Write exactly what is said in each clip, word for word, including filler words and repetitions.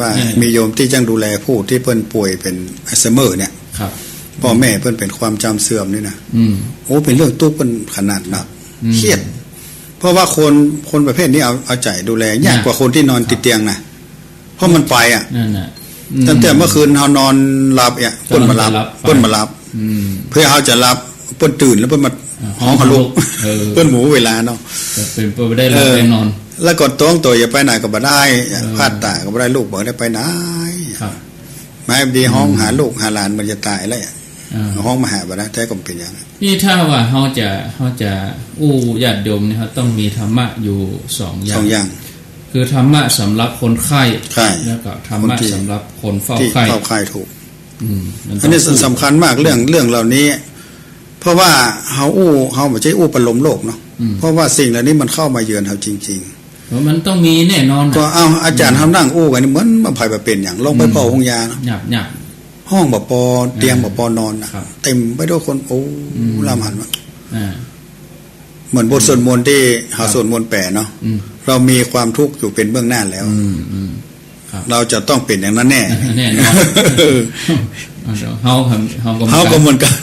ว่า เออ มีโยมตี้จั้งดูแลผู้ตี้เปิ้นป่วยเป๋นอัลไซเมอร์เนี่ย ครับ ป้อแม่เปิ้นเป๋นความจ๋ำเสื่อมนี่นะ อืม โอ้ เป๋นเรื่องตุ๊กข์เปิ้นขนาดนัก อืม เครียด เพราะว่าคน คนประเภทนี้เอา เอาใจ๋ดูแลยาก น่ะ กว่าคนตี้นอน ครับ ติดเตียงนะ เพราะมันไปอะ นั่นน่ะ อืม ตั้งแต่เมื่อคืนเฮานอนหลับเนี่ย เปิ้นมารับ เปิ้นมารับ อืม เพื่อเฮาจะหลับ เปิ้นตื่นแล้วเปิ้นมา อ่า ฮ้องหาลูก เออ เปิ้นบ่ฮู้เวลาเนาะ จะเป๋นไปบ่ได้หลับ เออ ได้นอน แล้วก็ต้องโตอย่าไปไหนก็บ่ได้ เออ พลาดต๋าก็บ่ได้ ลูกบ่ได้ไปไหน ครับ มาดีฮ้อง อืม หาลูกหาหลานมันจะต๋ายแล้ว อ่า ฮ้องมาหาบ่ได้ แต่ก็เป๋นอย่างนั้น นี่ถ้าว่าเฮาจะ เฮาจะอู้ญาติโยมนี่ เฮาต้องมีธรรมะอยู่สองอย่าง สองอย่าง คือธรรมะสำหรับคนไข้ ไข้ แล้วก็ธรรมะ คนตี้ สำหรับคนเฝ้าไข้ ตี้เฝ้าไข้ ถูก อืม มันต้อง อันนี้สำคัญมาก เรื่อง เรื่องเหล่านี้ เพราะว่าเฮาอู้ เฮาบ่ใจ้อู้ประโลมโลกเนาะ อืม เพราะว่าสิ่งเหล่านี้มันเข้ามาเยือนเฮาจริงๆ เพราะมันต้องมีแน่นอนน่ะ ก็เอาอาจ๋ารย์ อืม เฮานั่งอู้กั๋นนี่เหมือนบ่าใผบ่เป๋นหยัง ลองไป อืม เฝ้าโฮงยาเนาะ ยาก ยาก ห้องบ่ปอเตียง อ่า บ่ปอนอนน่ะ ครับ เต็มไปด้วยคน โอ้ อืม ลำหันว่า อ่า เหมือนบทสวดมนต์ตี้เฮา ครับ สวดมนต์แป๋เนาะ อืม เรามีความทุกข์อยู่เป็นเบื้องหน้าแล้ว อืม อืม ครับ เราจะต้องเป๋นอย่างนั้นแน่ แน่นอน เออ เฮา เฮาก็ เฮาก็เหมือนกั๋น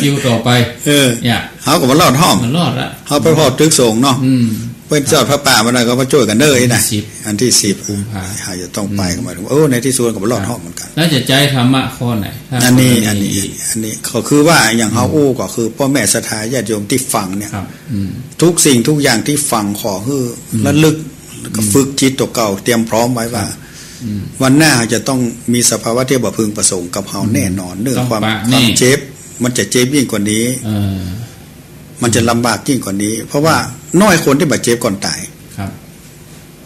คิวต่อไป เออ เนี่ย เฮาก็บ่รอดฮ้อม บ่รอดละ เฮาไปเฝ้าตึกสงฆ์เนาะ อืม เปิ้นจอดผ้าป่ามาได้ก็มาจ้วยกั๋นเด้อ อันตี้ นะ สิบ อันตี้สิบ กุมภา เฮาจะต้องไป อืม กั๋นมา เออ ในตี้สุดก็บ่รอดฮ้อมเหมือนกั๋น แล้วจะใจ๊ธรรมะข้อไหน ถ้า อันนี้ กรณี อันนี้ อีก อันนี้ก็คือว่าอย่างเฮา อืม อู้ก็คือป้อแม่ศรัทธาญาติโยมตี้ฟังเนี่ย ครับ อืม ทุกสิ่งทุกอย่างตี้ฟังขอหื้อ อืม ระลึก แล้วก็ อืม ฝึกจิตตั๋วเก่า เตรียมพร้อมไว้ว่า ครับ อืม วันหน้าจะต้องมีสภาวะตี้บ่พึงประสงค์กับเฮา อืม แน่นอน เรื่องความ ต้องปะแน่ ความเจ็บ มันจะเจ็บยิ่งกว่านี้ เออ มันจะลำบากยิ่งกว่านี้ เพราะว่า อืม น้อยคนตี้บ่เจ็บก่อนต๋าย ครับ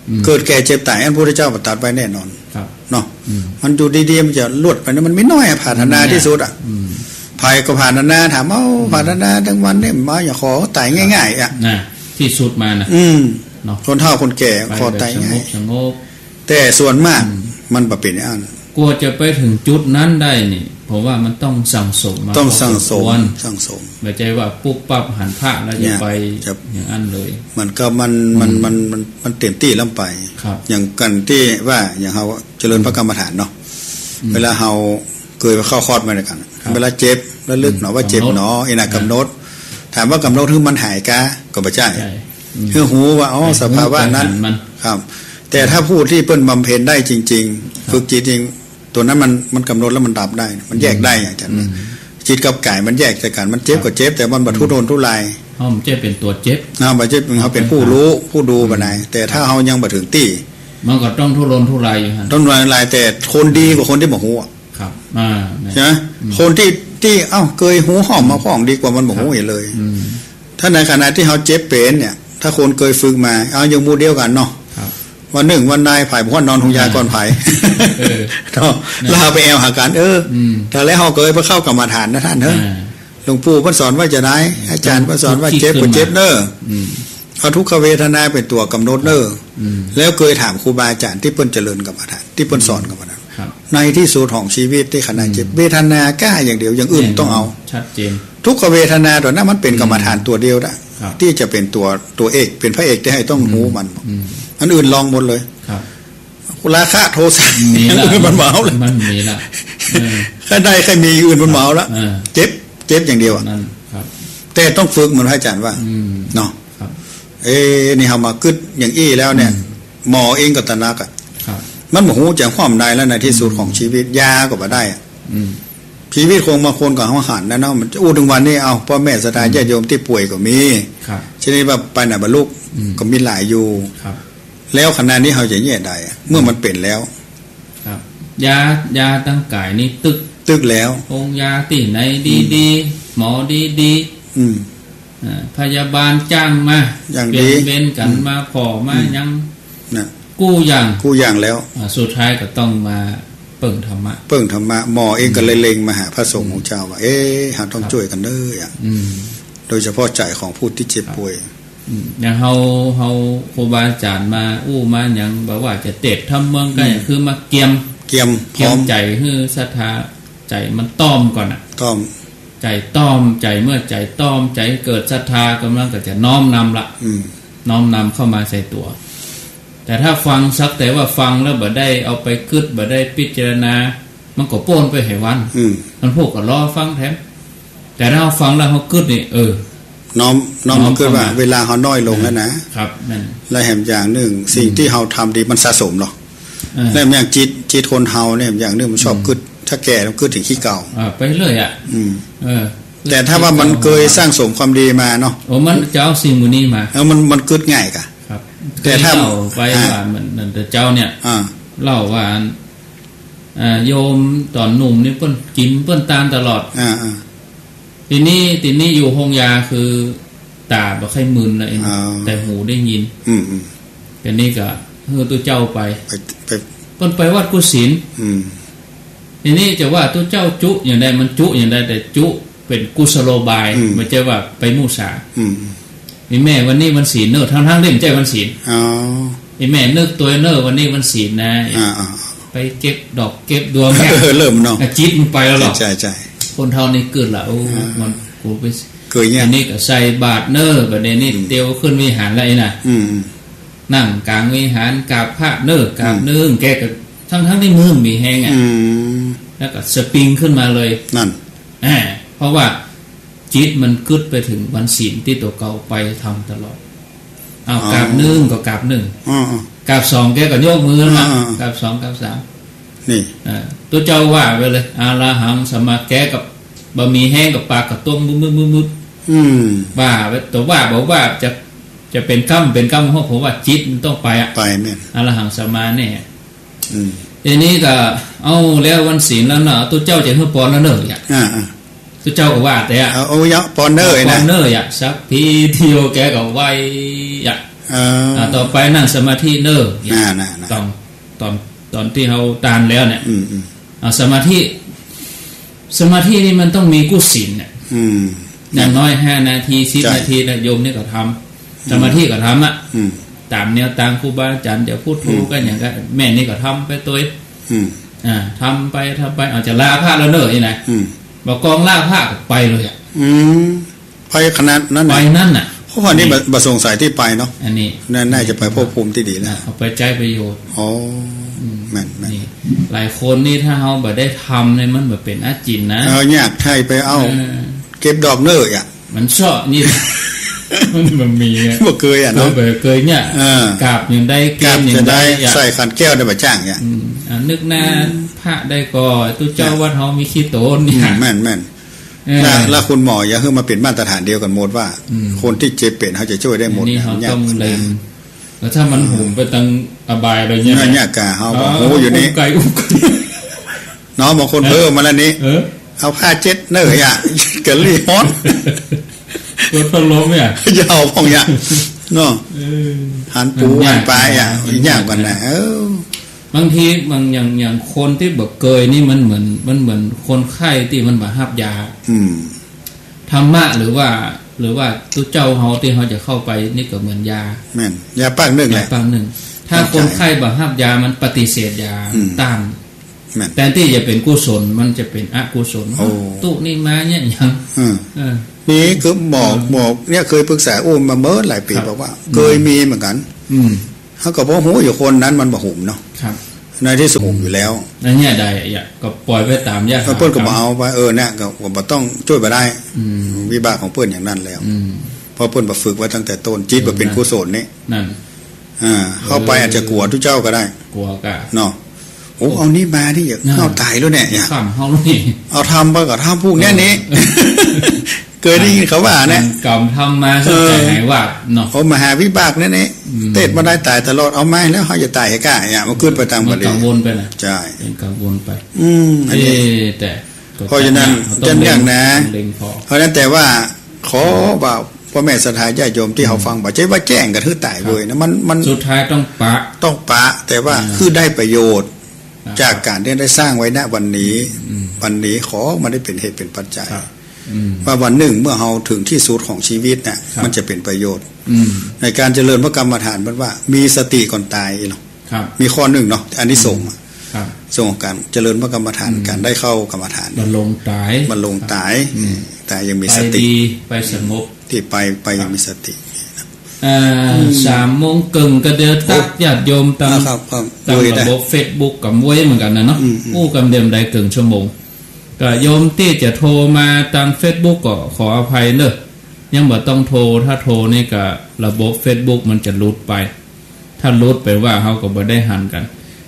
อืม เกิดแก่เจ็บต๋าย อันพระพุทธเจ้าประทานไว้แน่นอน ครับ เนาะ อืม มันอยู่ดีๆ มันจะลวดไปนะ มันมีน้อยอะ ผาดหนา อืม ตี้สุดอะ อืม ใผก็ผาดหนา ถาม เอ้า อืม ผาดหนาตึงวันนี้มาอย่างขอต๋ายง่ายๆ อะ น่ะ ตี้สุดมานะ อืม เนาะ คนเฒ่าคนแก่ ไป ขอต๋าย แบบสงบ ง่าย สงบ แต่ส่วนมาก อืม มันบ่เป๋นอย่างนั้น กว่าจะไปถึงจุดนั้นได้นี่ เพราะว่ามันต้องสั่งสมมา ต้องสั่งสม พอสมควร สั่งสม บ่ใจ้ว่าปุ๊บปั๊บหันพระแล้วจะ เนี่ย ไป จะ อย่างนั้นเลย มันก็มัน มัน อืม มัน มัน มันเต๋มตี้ล้ำไป ครับ อย่างกั๋นตี้ว่า อย่างเฮาเจริญพระกรรมฐานเนาะ อืม เวลาเฮาเกยไปเข้าคอร์สมาด้วยกั๋น ครับ เวลาเจ็บ ระลึกหนอ อืม ว่าเจ็บหนอ กำหนด อีน่ะ อ่า กำหนด ถามว่ากำหนดหื้อมันหายกา ก็บ่ใจ้ ใจ้ อืม หื้อฮู้ว่า อ๋อ แต่ สภาวะนั้น หื้อไปหันมัน ครับ แต่ถ้าผู้ตี้เปิ้นบำเพ็ญได้จริงๆ ครับ ฝึกจิตจริง ตั๋วนั้นมัน มันกำหนดแล้วมันดับได้ มันแยกได้ อืม อาจ๋ารย์ อืม จิตกับก๋ายมันแยกจากกั๋น มันเจ็บ ครับ ก็เจ็บ แต่มันบ่ อืม ทุรนทุราย เฮาบ่ใจ้เป๋นตั๋วเจ็บ นะ บ่ใจ้เป๋น เฮาเป๋นผู้ฮู้ ผู้ดู อืม บ่ได้ แต่ถ้าเฮายังบ่ถึงตี้ มันก็ต้องทุรนทุรายอยู่หั่น ทุรนทุราย แต่คนดีกว่าคนตี้บ่ฮู้อะ ครับ อ่า ใช่ไหม อืม คนตี้ ตี้ เอ้า เกยฮู้ฮ้อมมาพ่องดีกว่ามันบ่ฮู้ ครับ เลย อืม ถ้าในขณะตี้เฮาเจ็บเป๋นเนี่ย ถ้าคนเกยฝึกมา เอาอย่างหมู่เดียวกั๋นเนาะ ครับ วันนึ่งวันใดใผบ่ฮ้อนนอนโฮงยาก่อนใผ เออ เนาะ น่ะ แล้วเฮาไปแอ่วหากั๋น เออ อืม แต่แล้วเฮาเกยไปเข้ากรรมฐานนะต้านเนาะ อ่า หลวงปู่เปิ้นสอนว่าจะได้ อาจ๋ารย์เปิ้นสอนว่าเจ็บก็เจ็บเน้อ อืม เอาทุกขเวทนาเป๋นตั๋วกำหนดเน้อ อืม แล้วเกยถามครูบาอาจ๋ารย์ตี้เปิ้นเจริญกรรมฐาน ตี้เปิ้นสอนกรรมฐาน ครับ ในตี้สุดของจีวิตตี้ขนาดเจ็บ อืม เวทนาก้าอย่างเดียว อย่างอื่น แน่นอน ต้องเอา ชัดเจน ทุกขเวทนาตั๋วนั้นมันเป๋น อืม กรรมฐานตั๋วเดียวนะ ครับ ตี้จะเป๋นตั๋ว ตั๋วเอก เป๋นพระเอกตี้หื้อต้องฮู้มัน อืม อันอื่นรองหมดเลย ครับ ราคะโทสะ มีละ มันบ่เอาละ มันมีละ เออ ใค่ได้ใค่มี อื่นมันบ่เอาละ เออ เจ็บ เจ็บอย่างเดียวอะ นั่น ครับ แต่ต้องฝึกเหมือนพระอาจ๋ารย์ว่า อืม เนาะ ครับ เอ๊ะ นี่เฮามากึ๊ดอย่างอี้แล้วเนี่ย อืม หมอเองก็ตระหนักอะ ครับ มันบ่ฮู้จะฮ้อมใดแล้วในตี้สุด อืม ของจีวิต ยาก็บ่ได้อะ อืม จีวิตคนบางคนก็หัวหันแล้วเนาะ มันจะอู้เถิงวันนี้ เอ้า ป้อแม่ศรัทธา อืม ญาติโยมตี้ป่วยก็มี ครับ ชนิดว่าไปไหนบ่ลุก อืม ก็มีหลายอยู่ ครับ แล้วขนาดนี้เฮาจะเยียะใดอะ เมื่อมันเป๋นแล้ว ครับ ยา ยาตังก๋ายนี่ตึก ตึกแล้ว โฮงยาตี้ไหนดีๆ อืม หมอดีๆ อืม อ่า พยาบาลจ้างมา อย่างดี เป๋นเวรกั๋น อืม มาผ่อมา อืม หยัง น่ะ กู้อย่าง กู้อย่างแล้ว อ่า สุดท้ายก็ต้องมาเปิ่งธรรมะ เปิ่งธรรมะ หมอเองก็เลย อืม เล็งมาหาพระสงฆ์ อืม ของเจ้าว่า เอ๊ะ เฮาต้อง ครับ จ้วยกั๋นเน้ออะ อืม โดยเฉพาะใจ๋ของผู้ตี้เจ็บป่วย ครับ อืม อย่างเฮา เฮาครูบาอาจ๋ารย์มาอู้มาหยัง บ่ว่าจะเตสน์ธรรมเมืองก็ อืม คือมาเกียม เกียม เกียม พร้อม ใจ๋หื้อศรัทธา ใจ๋มันต้อมก่อนน่ะ ต้อม ใจ๋ต้อม ใจ๋เมื่อใจ๋ต้อม ใจ๋เกิดศรัทธา ก่ำลังก็จะน้อมนำละ อืม น้อมนำเข้ามาใส่ตั๋ว แต่ถ้าฟังสักแต่ว่าฟังแล้วบ่ได้เอาไปกึ๊ด บ่ได้พิจารณา มันก็โป้นไปไหวัน อืม มันพูดก็รอฟังแถม แต่ถ้าเฮาฟังแล้วเฮากึ๊ดนี่ เออ น้อม น้อม น้อม มากึ๊ดว่า เข้ามา เวลาเฮาน้อยลงแล้วนะ ครับ นั่น และแหมอย่างนึ่ง สิ่ง อืม ตี้เฮาทำดีมันสะสมหรอ เออ และแหมอย่างจิต จิตคนเฮาเนี่ย อย่างนึ่งมันชอบ อืม กึ๊ด ถ้าแก่มันกึ๊ดเถิงขี้เก่า อ่า ไปเรื่อยอะ อืม เออ แต่ถ้าว่ามันเกยสร้างสมความดีมาเนาะ โอ้ มันจะเอาสิ่งหมู่นี้มา แล้วมัน มันกึ๊ดง่ายกะ ครับ แต่ถ้า เกยเล่าไป อ่า ว่ามัน มันแต่เจ้าเนี่ย อ่า เล่าว่า อ่า โยมต๋อนหนุ่มนี่เปิ้นกิ๋นเปิ้นตานตลอด อ่า อ่า ทีนี้ ทีนี้อยู่โฮงยาคือต๋าบ่ใค่มึนแล้ว อ๋อ แต่หูได้ยิน อืม อืม ทีนี้ก็หื้อตุ๊เจ้าไป ไป ไป เปิ้นไปวัดกุศิล อืม ทีนี้จะว่าตุ๊เจ้าจุอย่างใด มันจุอย่างใด แต่จุเป๋นกุศโลบาย อืม บ่ใจ้ว่าไปมุสา อืม อีแม่วันนี้วันศีลเน่อ ทั้งๆ ตี้บ่ใจ้วันศีล อ๋อ อีแม่นึกตวยเน่อ วันนี้วันศีลนะ อ่า อ่า ไปเก็บดอกเก็บดวงเนี่ย เออ เริ่มเนาะ อ่ะ จิตมันไปแล้วหรอ ใจ้ ใจ้ คนเฒ่านี่กึ๊ดละ โอ้ อ่า มัน กูไป เกยเนี่ย อันนี้ก็ใส่บาตรเน่อ บัดนี้นี่ อืม เตียวขึ้นวิหารแล้วไอ้น่ะ อืม อืม นั่งก๋างวิหาร กราบพระเน่อ กราบ อืม นึ่ง แกก็ ทั้งๆ ตี้มือบ่มีแฮงอะ อืม แล้วก็สปริงขึ้นมาเลย นั่น อ่า เพราะว่าจิตมันกึ๊ดไปเถิงวันศีลตี้ตั๋วเก่าไปทำตลอด เอา อ๋อ กราบนึ่งก็กราบนึ่ง อ๋อ อ๋อ กราบสองแกก็ยกมือมา อ่า กราบสองกราบสาม นี่ อ่า ตุ๊เจ้าว่าไปเลย อะระหังสัมมา แกก็บ่มีแฮงก็ปากก็ต้วงมึบๆ อืม ว่าไป แต่ว่าบอกว่าจะ จะเป๋นกรรม เป๋นกรรมของผมว่าจิตมันต้องไปอะ ไปแม่น อะระหังสัมมาเนี่ย อืม ทีนี้ก็ เอาแล้ววันศีลแล้วเนาะ ตุ๊เจ้าจะหื้อปอนแล้วเน่อ อ่ะ อ่า อ่า ตุ๊เจ้าก็ว่าแต่ เอา เอาเยาะปอนเน่อ เอาปอน นะ เน่อ อ่ะ สัพพีติโย แกก็ไหว้ อ่ะ เออ อ่า ต่อไปนั่งสมาธิเน่อ อ่า น่ะ น่ะ ต๋อน ต๋อน ต๋อนตี้เฮาตานแล้วเนี่ย อืม อืม อ่า สมาธิ สมาธินี่มันต้องมีกุศิลเนี่ย อืม อย่างน้อยห้านาที สิบ ใจ้ นาทีนะ โยมนี่ก็ทำ อืม สมาธิก็ทำอะ อืม ต๋ามแนวตางครูบาอาจ๋ารย์ จะพุทโธ อืม ก็อย่างก็ แม่นี่ก็ทำไปตวย อืม อ่า ทำไป ทำไป เอาจะลาพระแล้วเน่อนี่นะ อืม บ่ากองลาพระก็ไปเลยอะ อืม ไปขนาดนั้น ไป น่ะ นั่นน่ะ เพราะว่านี่ นี่ บ่ บ่สงสัยตี้ไปเนาะ อันนี้ น่า น่าจะไปภพภูมิตี้ดีแล้ว เอาไปใจ๊ประโยชน์ อ๋อ อืม แม่น แม่น นี่ หลายคนนี่ถ้าเฮาบ่ได้ทำเนี่ยมันบ่เป๋นอาจิณนะ เออ ยากไถ่ไปเอา เออ เก็บดอกเน่ออ่ะ มันเซาะนี่ มันบ่มีอะ บ่เกยอ่ะเนาะ เออ บ่เกยเนี่ย เออ กราบอย่างใด กราบอย่างใด เกณฑ์อย่างใดอะ ใส่ขันแก้วได้บ่จ้างเนี่ย อืม อ่ะ นึกหน้า อืม พระได้ก่อ ตุ๊เจ้าวัดเฮามีขี้โตนเนี่ย อืม แม่น แม่น เออ แล้ว แล้วคุณหมออย่าหื้อมาเป๋นมาตรฐานเดียวกั๋นหมดว่า อืม คนตี้เจ็บเป๋นเฮาจะจ้วยได้หมด อันนี้เฮา เนี่ย ต้องเล็ง แล้วถ้ามัน อืม หุมไปตังอบายเลยเนี่ย เนี่ย เนี่ยกะเฮาก็ อ๋อ ฮู้อยู่นี่ อุ้มไก่ อุ้มไก่ เนาะ บางคน เออ เพิ่มมาแล้วนี่ เออ เอาผ้าเจ๊ดเน่ออ่ะ กะลี่ฮ้อน รถพัดลมเนี่ย ยาวพ่องเนี่ย เนาะ เออ หันปู มันยาก หันปลาอ่ะ มันยาก ยากกว่านะ เออ บางทีบางอย่าง อย่างคนตี้บ่เกยนี่มันเหมือน มันเหมือนคนไข้ตี้มันบ่ฮับยา อืม ธรรมะหรือว่า หรือว่าตุ๊เจ้าเฮาตี้เฮาจะเข้าไปนี่ก็เหมือนยา แม่น ยาปากนึ่งแหละ ยาปากนึ่ง ถ้า ใจ้ คนไข้บ่ฮับยามันปฏิเสธยา อืม ต้าน แม่น แตนตี้จะเป๋นกุศลมันจะเป๋นอกุศล โอ้ ตุ๊นี่มาเนี่ยหยัง อืม เออ นี่คือหมอ เออ หมอเนี่ยเคยปรึกษาอู้มาเมื่อหลายปี๋ ครับ บอกว่า อืม เกยมีเหมือนกั๋น อืม เฮาก็บ่ฮู้อยู่คนนั้นมันบ่หุมเนาะ ครับ ในตี้สุดหุมอยู่แล้ว อันเนี้ยได้อะ ก็ปล่อยไปต๋ามยถากรรม เปิ้นก็บ่เอาไป เออ เนี่ย ก็ ก็บ่ต้องจ้วยบ่ได้ อืม วิบากของเปิ้นอย่างนั้นแล้ว อืม เพราะเปิ้นบ่ฝึกไว้ตั้งแต่ต้น จิตบ่เป๋นกุศลนี่ นั่น อ่า เข้าไปอาจจะกั๋วตุ๊เจ้าก็ได้ กั๋วกะ เนาะ โอ้ เอานี่มานี่ อย่า น่ะ เข้าต๋ายแล้วเนี่ย อย่าข้ามเข้าแล้วนี่ เอาธรรมไปกับธรรมพวกเนี้ยนี่ เออ เกยได้ยินเขาว่าเนี่ย กรรมทำมา เออ สนใจหายวาบเนาะ เอามหาวิบากเนี่ยนี่ อืม เทศน์มาได้ต๋ายตลอด เอามาแล้วเฮาจะต๋ายให้กล้าเนี่ย มันกึ๊ดไปตาง มัน บ่ดี กังวลไปนะ ใจ้ เป็นกังวลไป อืม อันนี้ เอ๊ะ แต่ เพราะฉะนั้น ก็ต้อง จังอย่างนะ เล็ง ต้องเล็งพอ เพราะฉะนั้นแต่ว่าขอว่าพ่อแม่ศรัทธาญาติโยมตี้เฮาฟัง อืม บ่ใจ้ว่าแจ้งกั๋นหื้อต๋ายเว้ยนะ ครับ มัน มัน สุดท้ายต้องปะ ต้องปะ แต่ว่า อ่า คือได้ประโยชน์ อ่า จากก๋านตี้ได้สร้างไว้ ณ วันนี้ อืม วันนี้ขอมันได้เป๋นเหตุเป๋นปัจจัย ครับ อืม ว่าวันนึ่งเมื่อเฮาเถิงตี้สุดของจีวิตน่ะ ครับ มันจะเป๋นประโยชน์ อืม ในก๋านเจริญพระกรรมฐาน เปิ้นว่ามีสติก่อนต๋ายหรอก ครับ มีข้อนึ่งเนาะ อานิสงส์อะ ครับ สงส์ของก๋านเจริญพระกรรมฐาน อืม ก๋านได้เข้ากรรมฐาน บ่ลงต๋าย บ่ลงต๋าย อืม แต่ยังมีสติ ไปดี ไปสงบ ตี้ไป ไปยังมีสติ ครับ อ่า อืม สามโมงเกิ่งก็เดียวตั๊ก โอ้ ญาติโยมตาง นะครับ ครับ ตัง โอ้ย ระบบเฟซบุ๊กกำไว้เหมือนกั๋นนะเนาะ อืม อืม อู้กำเดียวได้เกิ่งชั่วโมง ก็โยมตี้จะโทรมาตางเฟซบุ๊กก็ขออภัยเนอะ ยังบ่ต้องโทร ถ้าโทรนี่ก็ระบบเฟซบุ๊กมันจะหลุดไป ถ้าหลุดไปว่าเฮาก็บ่ได้หันกั๋น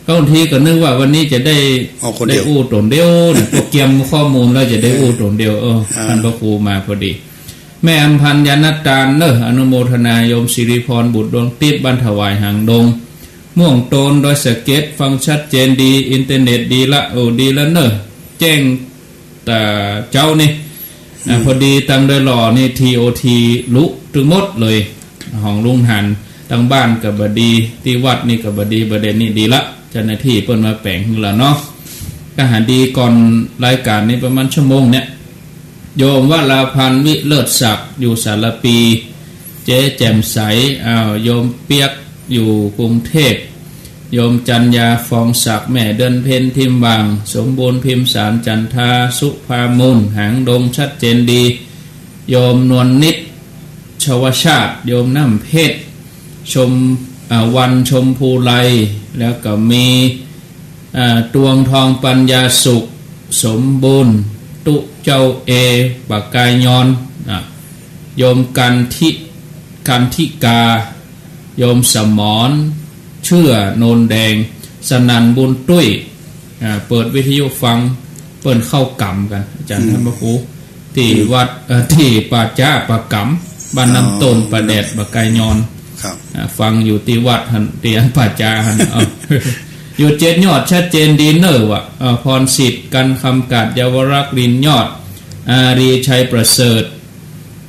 ก็บางทีก็นึกว่าวันนี้จะได้ เอาคนเดียว ได้อู้ต๋นเดียวเนี่ย พอเตรียมข้อมูลแล้วจะได้อู้ต๋นเดียว เออ อ่า ต้านพระครูมาพอดี แม่อำพันธ์ ยานตานเนอะ อนุโมทนา โยมสิริพร บุตรดวงทิพย์ บ้านถวายหางดง ม่วงโตน ดอยสะเก็ด ฟังชัดเจนดี อินเทอร์เน็ตดีละ โอ้ ดีละเนอะ แจ้ง แต่เจ๊านี่ อ่า อืม พอดีตางดอยหล่อนี่ ทีโอที ลุตึงหมดเลย ของลุงหัน ตางบ้านก็บ่ดี ตี้วัดนี่ก็บ่ดี ประเด็นนี้ดีละ เจ้าหน้าตี้เปิ้นมาแป๋งหื้อละเนาะ ก็หาดีก่อนรายก๋านนี้ประมาณชั่วโมงเนี่ย โยมวราพันธ์ วิเลิศศักดิ์ อยู่สารภี เจ๊แจ่มใส อ้าว โยมเปียก อยู่กรุงเทพ โยมจันยา ฟองศักดิ์ แม่เดือนเพ็ญ ทิมวัง สมบูรณ์ พิมสาร จันทา สุภามูล หางดง ชัดเจนดี โยมนวลนิด ชวชาติ โยมน้ำเพชร ชม อ่า วัน ชมพูไล แล้วก็มี อ่า ตวงทอง ปัญญาสุข สมบูรณ์ ตุ๊เจ้าเอ ปากกายยอน อ่ะ โยมกันทิ กันทิกา โยมสมร เชื่อ โนนแดง สนั่น บุญตุ้ย อ่า เปิดวิทยุฟัง เปิ้นเข้ากรรมกั๋น อาจ๋ารย์ อืม ต้านพระครู ตี้ อืม วัด เอ่อ ตี้ป่าจ๊าป่ากำ บ้านน้ำต้น อ๋อ ป่าแดด ปากกายยอน ครับ อ่า ฟังอยู่ตี้วัดหั้น ตี้อันป่าจ๊าหั้น เอา อยู่เจ็ดยอด ชัดเจนดีเนอะวะ เอ่อ พรสิทธิ์ กันคำกาด เยาวรักษ์ ลินยอด อารี ชัยประเสริฐ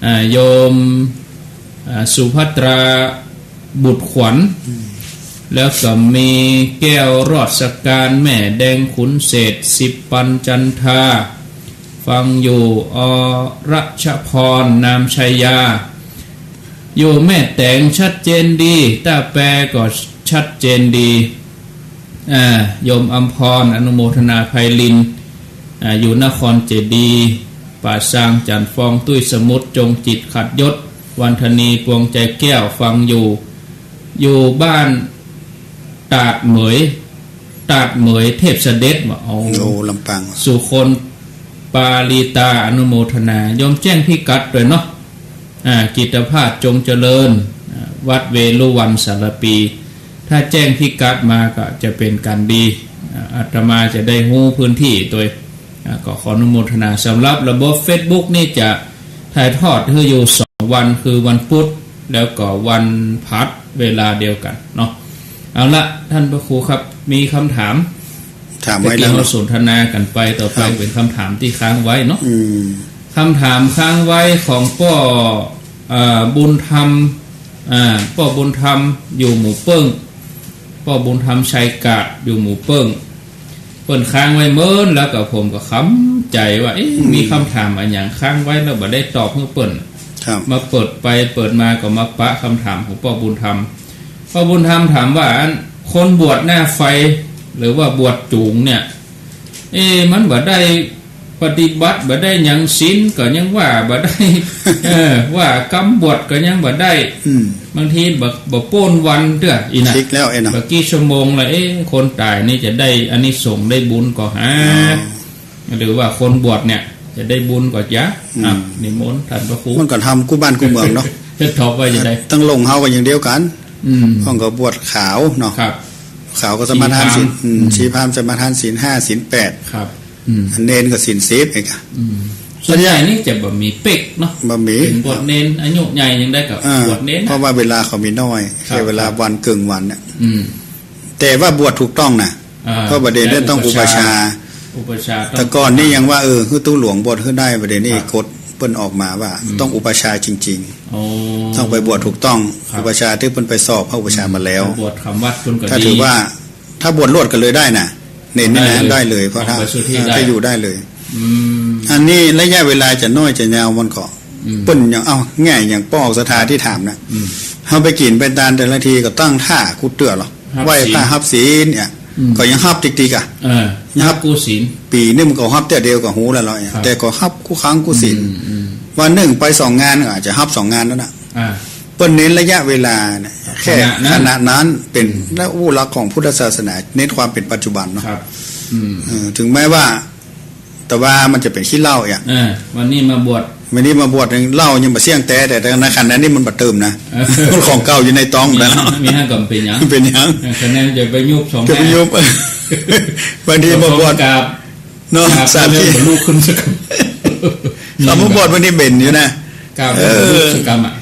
อ่า โยม อ่า สุภัตรา บุตรขวัญ อืม แล้วก็มีแก้วรอดสการ แม่แดง ขุนเศรษฐ สิบปัน จันทา ฟังอยู่ อรัชพร นามชัยยา อยู่แม่แตง ชัดเจนดี ต้าแปก็ชัดเจนดี อ่า โยมอำพร อนุโมทนา ไพลิน อ่า อยู่นครเจดีย์ ป่าซาง จันทร์ฟอง ตุ้ยสมุทร จงจิต ขัดยศ วันธนี ปวงใจแก้ว ฟังอยู่ อยู่บ้านตาดเหมย ตาดเหมย เทพเสด็จ ว่า โอ้ โอ้ ลำปาง สุคน ปาลีตา อนุโมทนา โยมแจ้งพิกัดด้วยเนาะ อ่า กิตติภาพ จงเจริญ อ่า วัดเวฬุวัน สารภี ถ้าแจ้งพิกัดมาก็จะเป๋นก๋านดี อ่า อาตมาจะได้ฮู้พื้นตี้โตย อ่า ก็ขออนุโมทนา สำหรับระบบเฟซบุ๊กนี่จะถ่ายทอดหื้ออยู่สองวัน คือวันพุธ แล้วก็วันพฤหัส เวลาเดียวกั๋นเนาะ เอาละ ต้านพระครูครับ มีกำถาม ถามไว้แล้วเนาะ เมื่อกี้เฮาสนทนากั๋นไป ต่อไป ครับ เป๋นกำถามตี้ค้างไว้เนาะ อืม กำถามค้างไว้ของป้อ เอ่อ บุญธรรม อ่า ป้อบุญธรรม อยู่หมู่เปิ้ง ป้อบุญธรรม ชัยกาด อยู่หมู่เปิ้ง เปิ้นค้างไว้เมิน แล้วก็ผมก็คำใจ๋ว่า เอ๊ะ อืม มีกำถามอะหยังค้างไว้แล้วบ่ได้ตอบหื้อเปิ้น ครับ มาเปิดไปเปิดมาก็มาปะกำถามของป้อบุญธรรม ป้อบุญธรรมถามว่า อันคนบวชหน้าไฟ หรือว่าบวชจู๋งเนี่ย เอ๊ะ มันบ่ได้ปฏิบัติ บ่ได้หยัง ศีลก็ยังว่าบ่ได้ เออ ว่ากำบวชก็ยังบ่ได้ อืม บางทีบ่ บ่ป๊นวันเตื้อ อี้นะ พลิกแล้วไอ้เนาะ บ่กี่ชั่วโมงละ เอ๊ะ คนต๋ายนี่จะได้อานิสงส์ได้บุญก่อหา อ๋อ หรือว่าคนบวชเนี่ยจะได้บุญก่อจ๊ะ อืม อ่ะ นิมนต์ต้านพระครู มันก็ทำกู้บ้านกู้เมืองเนาะ จะตอบว่าจะได้ ตังหลวงเฮาก็อย่างเดียวกั๋น อืม เปิ้นก็บวชขาวเนาะ ครับ ขาวก็สมาทานศีล สีพราหมณ์ อืม อืม สีพราหมณ์สมาทานศีลห้า ศีลแปด ครับ อืม เณรก็ศีลสิบเองอะ อืม ส่วนใหญ่นี่จะบ่มีเป๊กเนาะ บ่มี เป๋นบวชเณร อายุใหญ่ยังได้ก็ อ่า บวชเณรนะ เพราะว่าเวลาเขามีน้อย ครับ แค่เวลา ครับ วันเกิ่งวันเนี่ย อืม แต่ว่าบวชถูกต้องนะ อ่า ก็บ่ได้ ใช่ ต้องอุปัชฌาย์ อุปัชฌาย์ อุปัชฌาย์ต้อง แต่ก่อนนี่ยังว่า เออ หื้อตุ๊หลวงบวชหื้อได้ บ่าเดี๋ยวนี้ ครับ กฎเปิ้นออกมาว่า อืม ต้องอุปัชฌาย์จริงๆ อ๋อ ต้องไปบวชถูกต้อง ครับ อุปัชฌาย์ตี้เปิ้นไปสอบพระอุปัชฌาย์มาแล้ว บวชขำวัดเปิ้นก็ ถ้า ดี ถือว่า ถ้าบวชรวดกั๋นเลยได้นะ เณรนี่นะ ได้เลย ได้เลย เพราะถ้า ของไปสุทธิ เออ ได้ ถ้าอยู่ได้เลย อืม อันนี้ระยะเวลาจะน้อยจะยาวมันก็ อืม เปิ้นยัง เอ้า แง่อย่างป้อศรัทธาตี้ถามนะ อืม เฮาไปกิ๋นไปตานแต่ละทีก็ตั้งท่ากู้เตื้อหรอ ฮับศีล ไหว้พระฮับศีลเนี่ย อืม ก็ยังฮับติ๊กๆ อะ เออ ยังฮับ ฮับกู้ศีล ปี๋นึ่งมันก็ฮับเตื้อเดียวก็ฮู้แล้วเนาะ ครับ แต่ก็ฮับกู้ครั้งกู้ศีล อืม อืม วันนึ่งไปสองงานก็อาจจะฮับสองงานแล้วนะ อ่า เปิ้นเน้นระยะเวลาเนี่ย แค่ ขณะนั้น ขณะนั้นเป๋น อืม และอู้หลักของพุทธศาสนา เน้นความเป๋นปัจจุบันเนาะ ครับ อืม เออ ถึงแม้ว่า แต่ว่ามันจะเป๋นขี้เหล้าอย่าง เออ วันนี้มาบวช วันนี้มาบวชเนี่ย เหล้ายังบ่เสี้ยงแต๊ แต่ แต่ในขณะนี้มันบ่เติมนะ เออ มันของเก่าอยู่ในต๊องแล้ว มีห้าก็เป๋นหยัง เป๋นหยัง เออ คะแนนจะไปยุบสอง จะไป แม่ ยุบ บางทีมาบวช กราบ เนาะ กราบ สาม เรื่อง ที บรรลุขึ้นสัก คำว่าบวชวันนี้เป๋นอยู่นะ กราบ เออ บรรลุสักกรรมอะ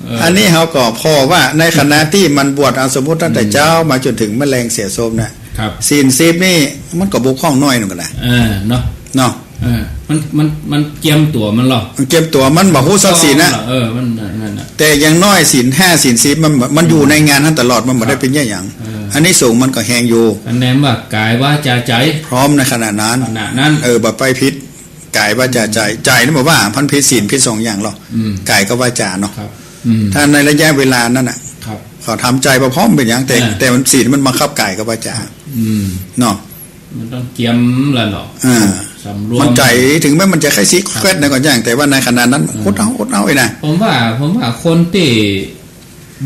เออ อันนี้เฮาก็ผ่อว่าในขณะตี้มันบวช อ่ะ สมมุติตั้งแต่ อืม เจ๊ามาจ๋นเถิงแมลงเสียโสมเนี่ย ครับ ศีลสิบนี่มันก็บกพร่องน้อยนึ่งกั๋นนะ เออ เนาะ เนาะ เออ มัน มัน มันเจียมตั๋วมันเหรอ มันเจียมตั๋ว มันบ่ฮู้สักศีลนะ เออ มัน นั่นน่ะ แต่อย่างน้อยศีลห้า ศีลสิบมัน มันอยู่ในงานนั้นตลอด มันบ่ได้เป๋นเยียะหยัง เออ อานิสงส์มันก็แฮงอยู่ คะแนนว่ากายวาจาใจ๋ พร้อมในขณะนั้น ขณะนั้น เออ บ่ไปผิด กายวาจาใจ๋ ใจ๋นี่บ่ว่า มันผิดศีลผิดสองอย่างหรอก อืม กายกับวาจาเนาะ ครับ อืม ถ้าในระยะเวลานั้นน่ะ ครับ เขาทำใจ๋บ่พร้อมเป๋นหยัง แต่ อ่า แต่มันศีลมันบังคับกายกับวาจา อืม เนาะ มันต้องเจียมละเนาะ อ่า สำรวม มันใจ๋ ถึงแม้มันจะใค่ซี้แคว้ดนะก็อย่าง แต่ว่าในขณะนั้น อ่า อดเอา อดเอาไอ้นะ ผมว่า ผมว่าคนตี้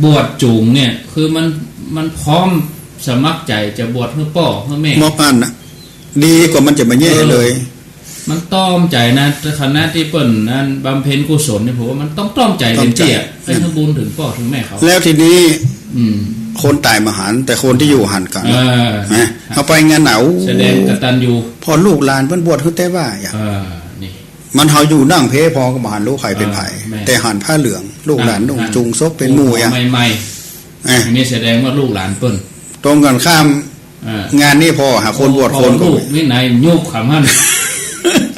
บวชจู๋งเนี่ย คือมัน มันพร้อมสมัครใจ๋จะบวชหื้อป้อหื้อแม่ มอกอั้นน่ะ ดีกว่ามันจะมาเยียะเลย เออ มันต้อมใจ๋นะ ขณะตี้เปิ้นนั้นบำเพ็ญกุศลเนี่ย ผมว่ามันต้องต้อมใจ๋เต็มตี้อะ ต้อมใจ๋ ไอ้หื้อบุญเถิงป้อเถิงแม่เขา แล้วทีนี้ อืม คนต๋ายบ่หัน แต่คนตี้อยู่หันกั๋น เออ นะ เอาไปงานหนาว แสดงกตัญญู พอลูกหลานเปิ้นบวชหื้อแต๊ว่าอย่าง เออ นี่ มันเฮาอยู่นั่งเพลพอก็บ่หันลูกใผเป๋นใผ เออ แม่ แต่หันผ้าเหลือง ลูกหลาน อ่ะ นุ่ง อ่ะ จูงศพเป๋นหมู่อย่าง ใหม่ๆ เออ อันนี้แสดงว่าลูกหลานเปิ้น ตรงกั๋นข้าม อ่า งานนี้พอหาคนบวชคนก็ ลูกนี่ไหนยุบขำหั่น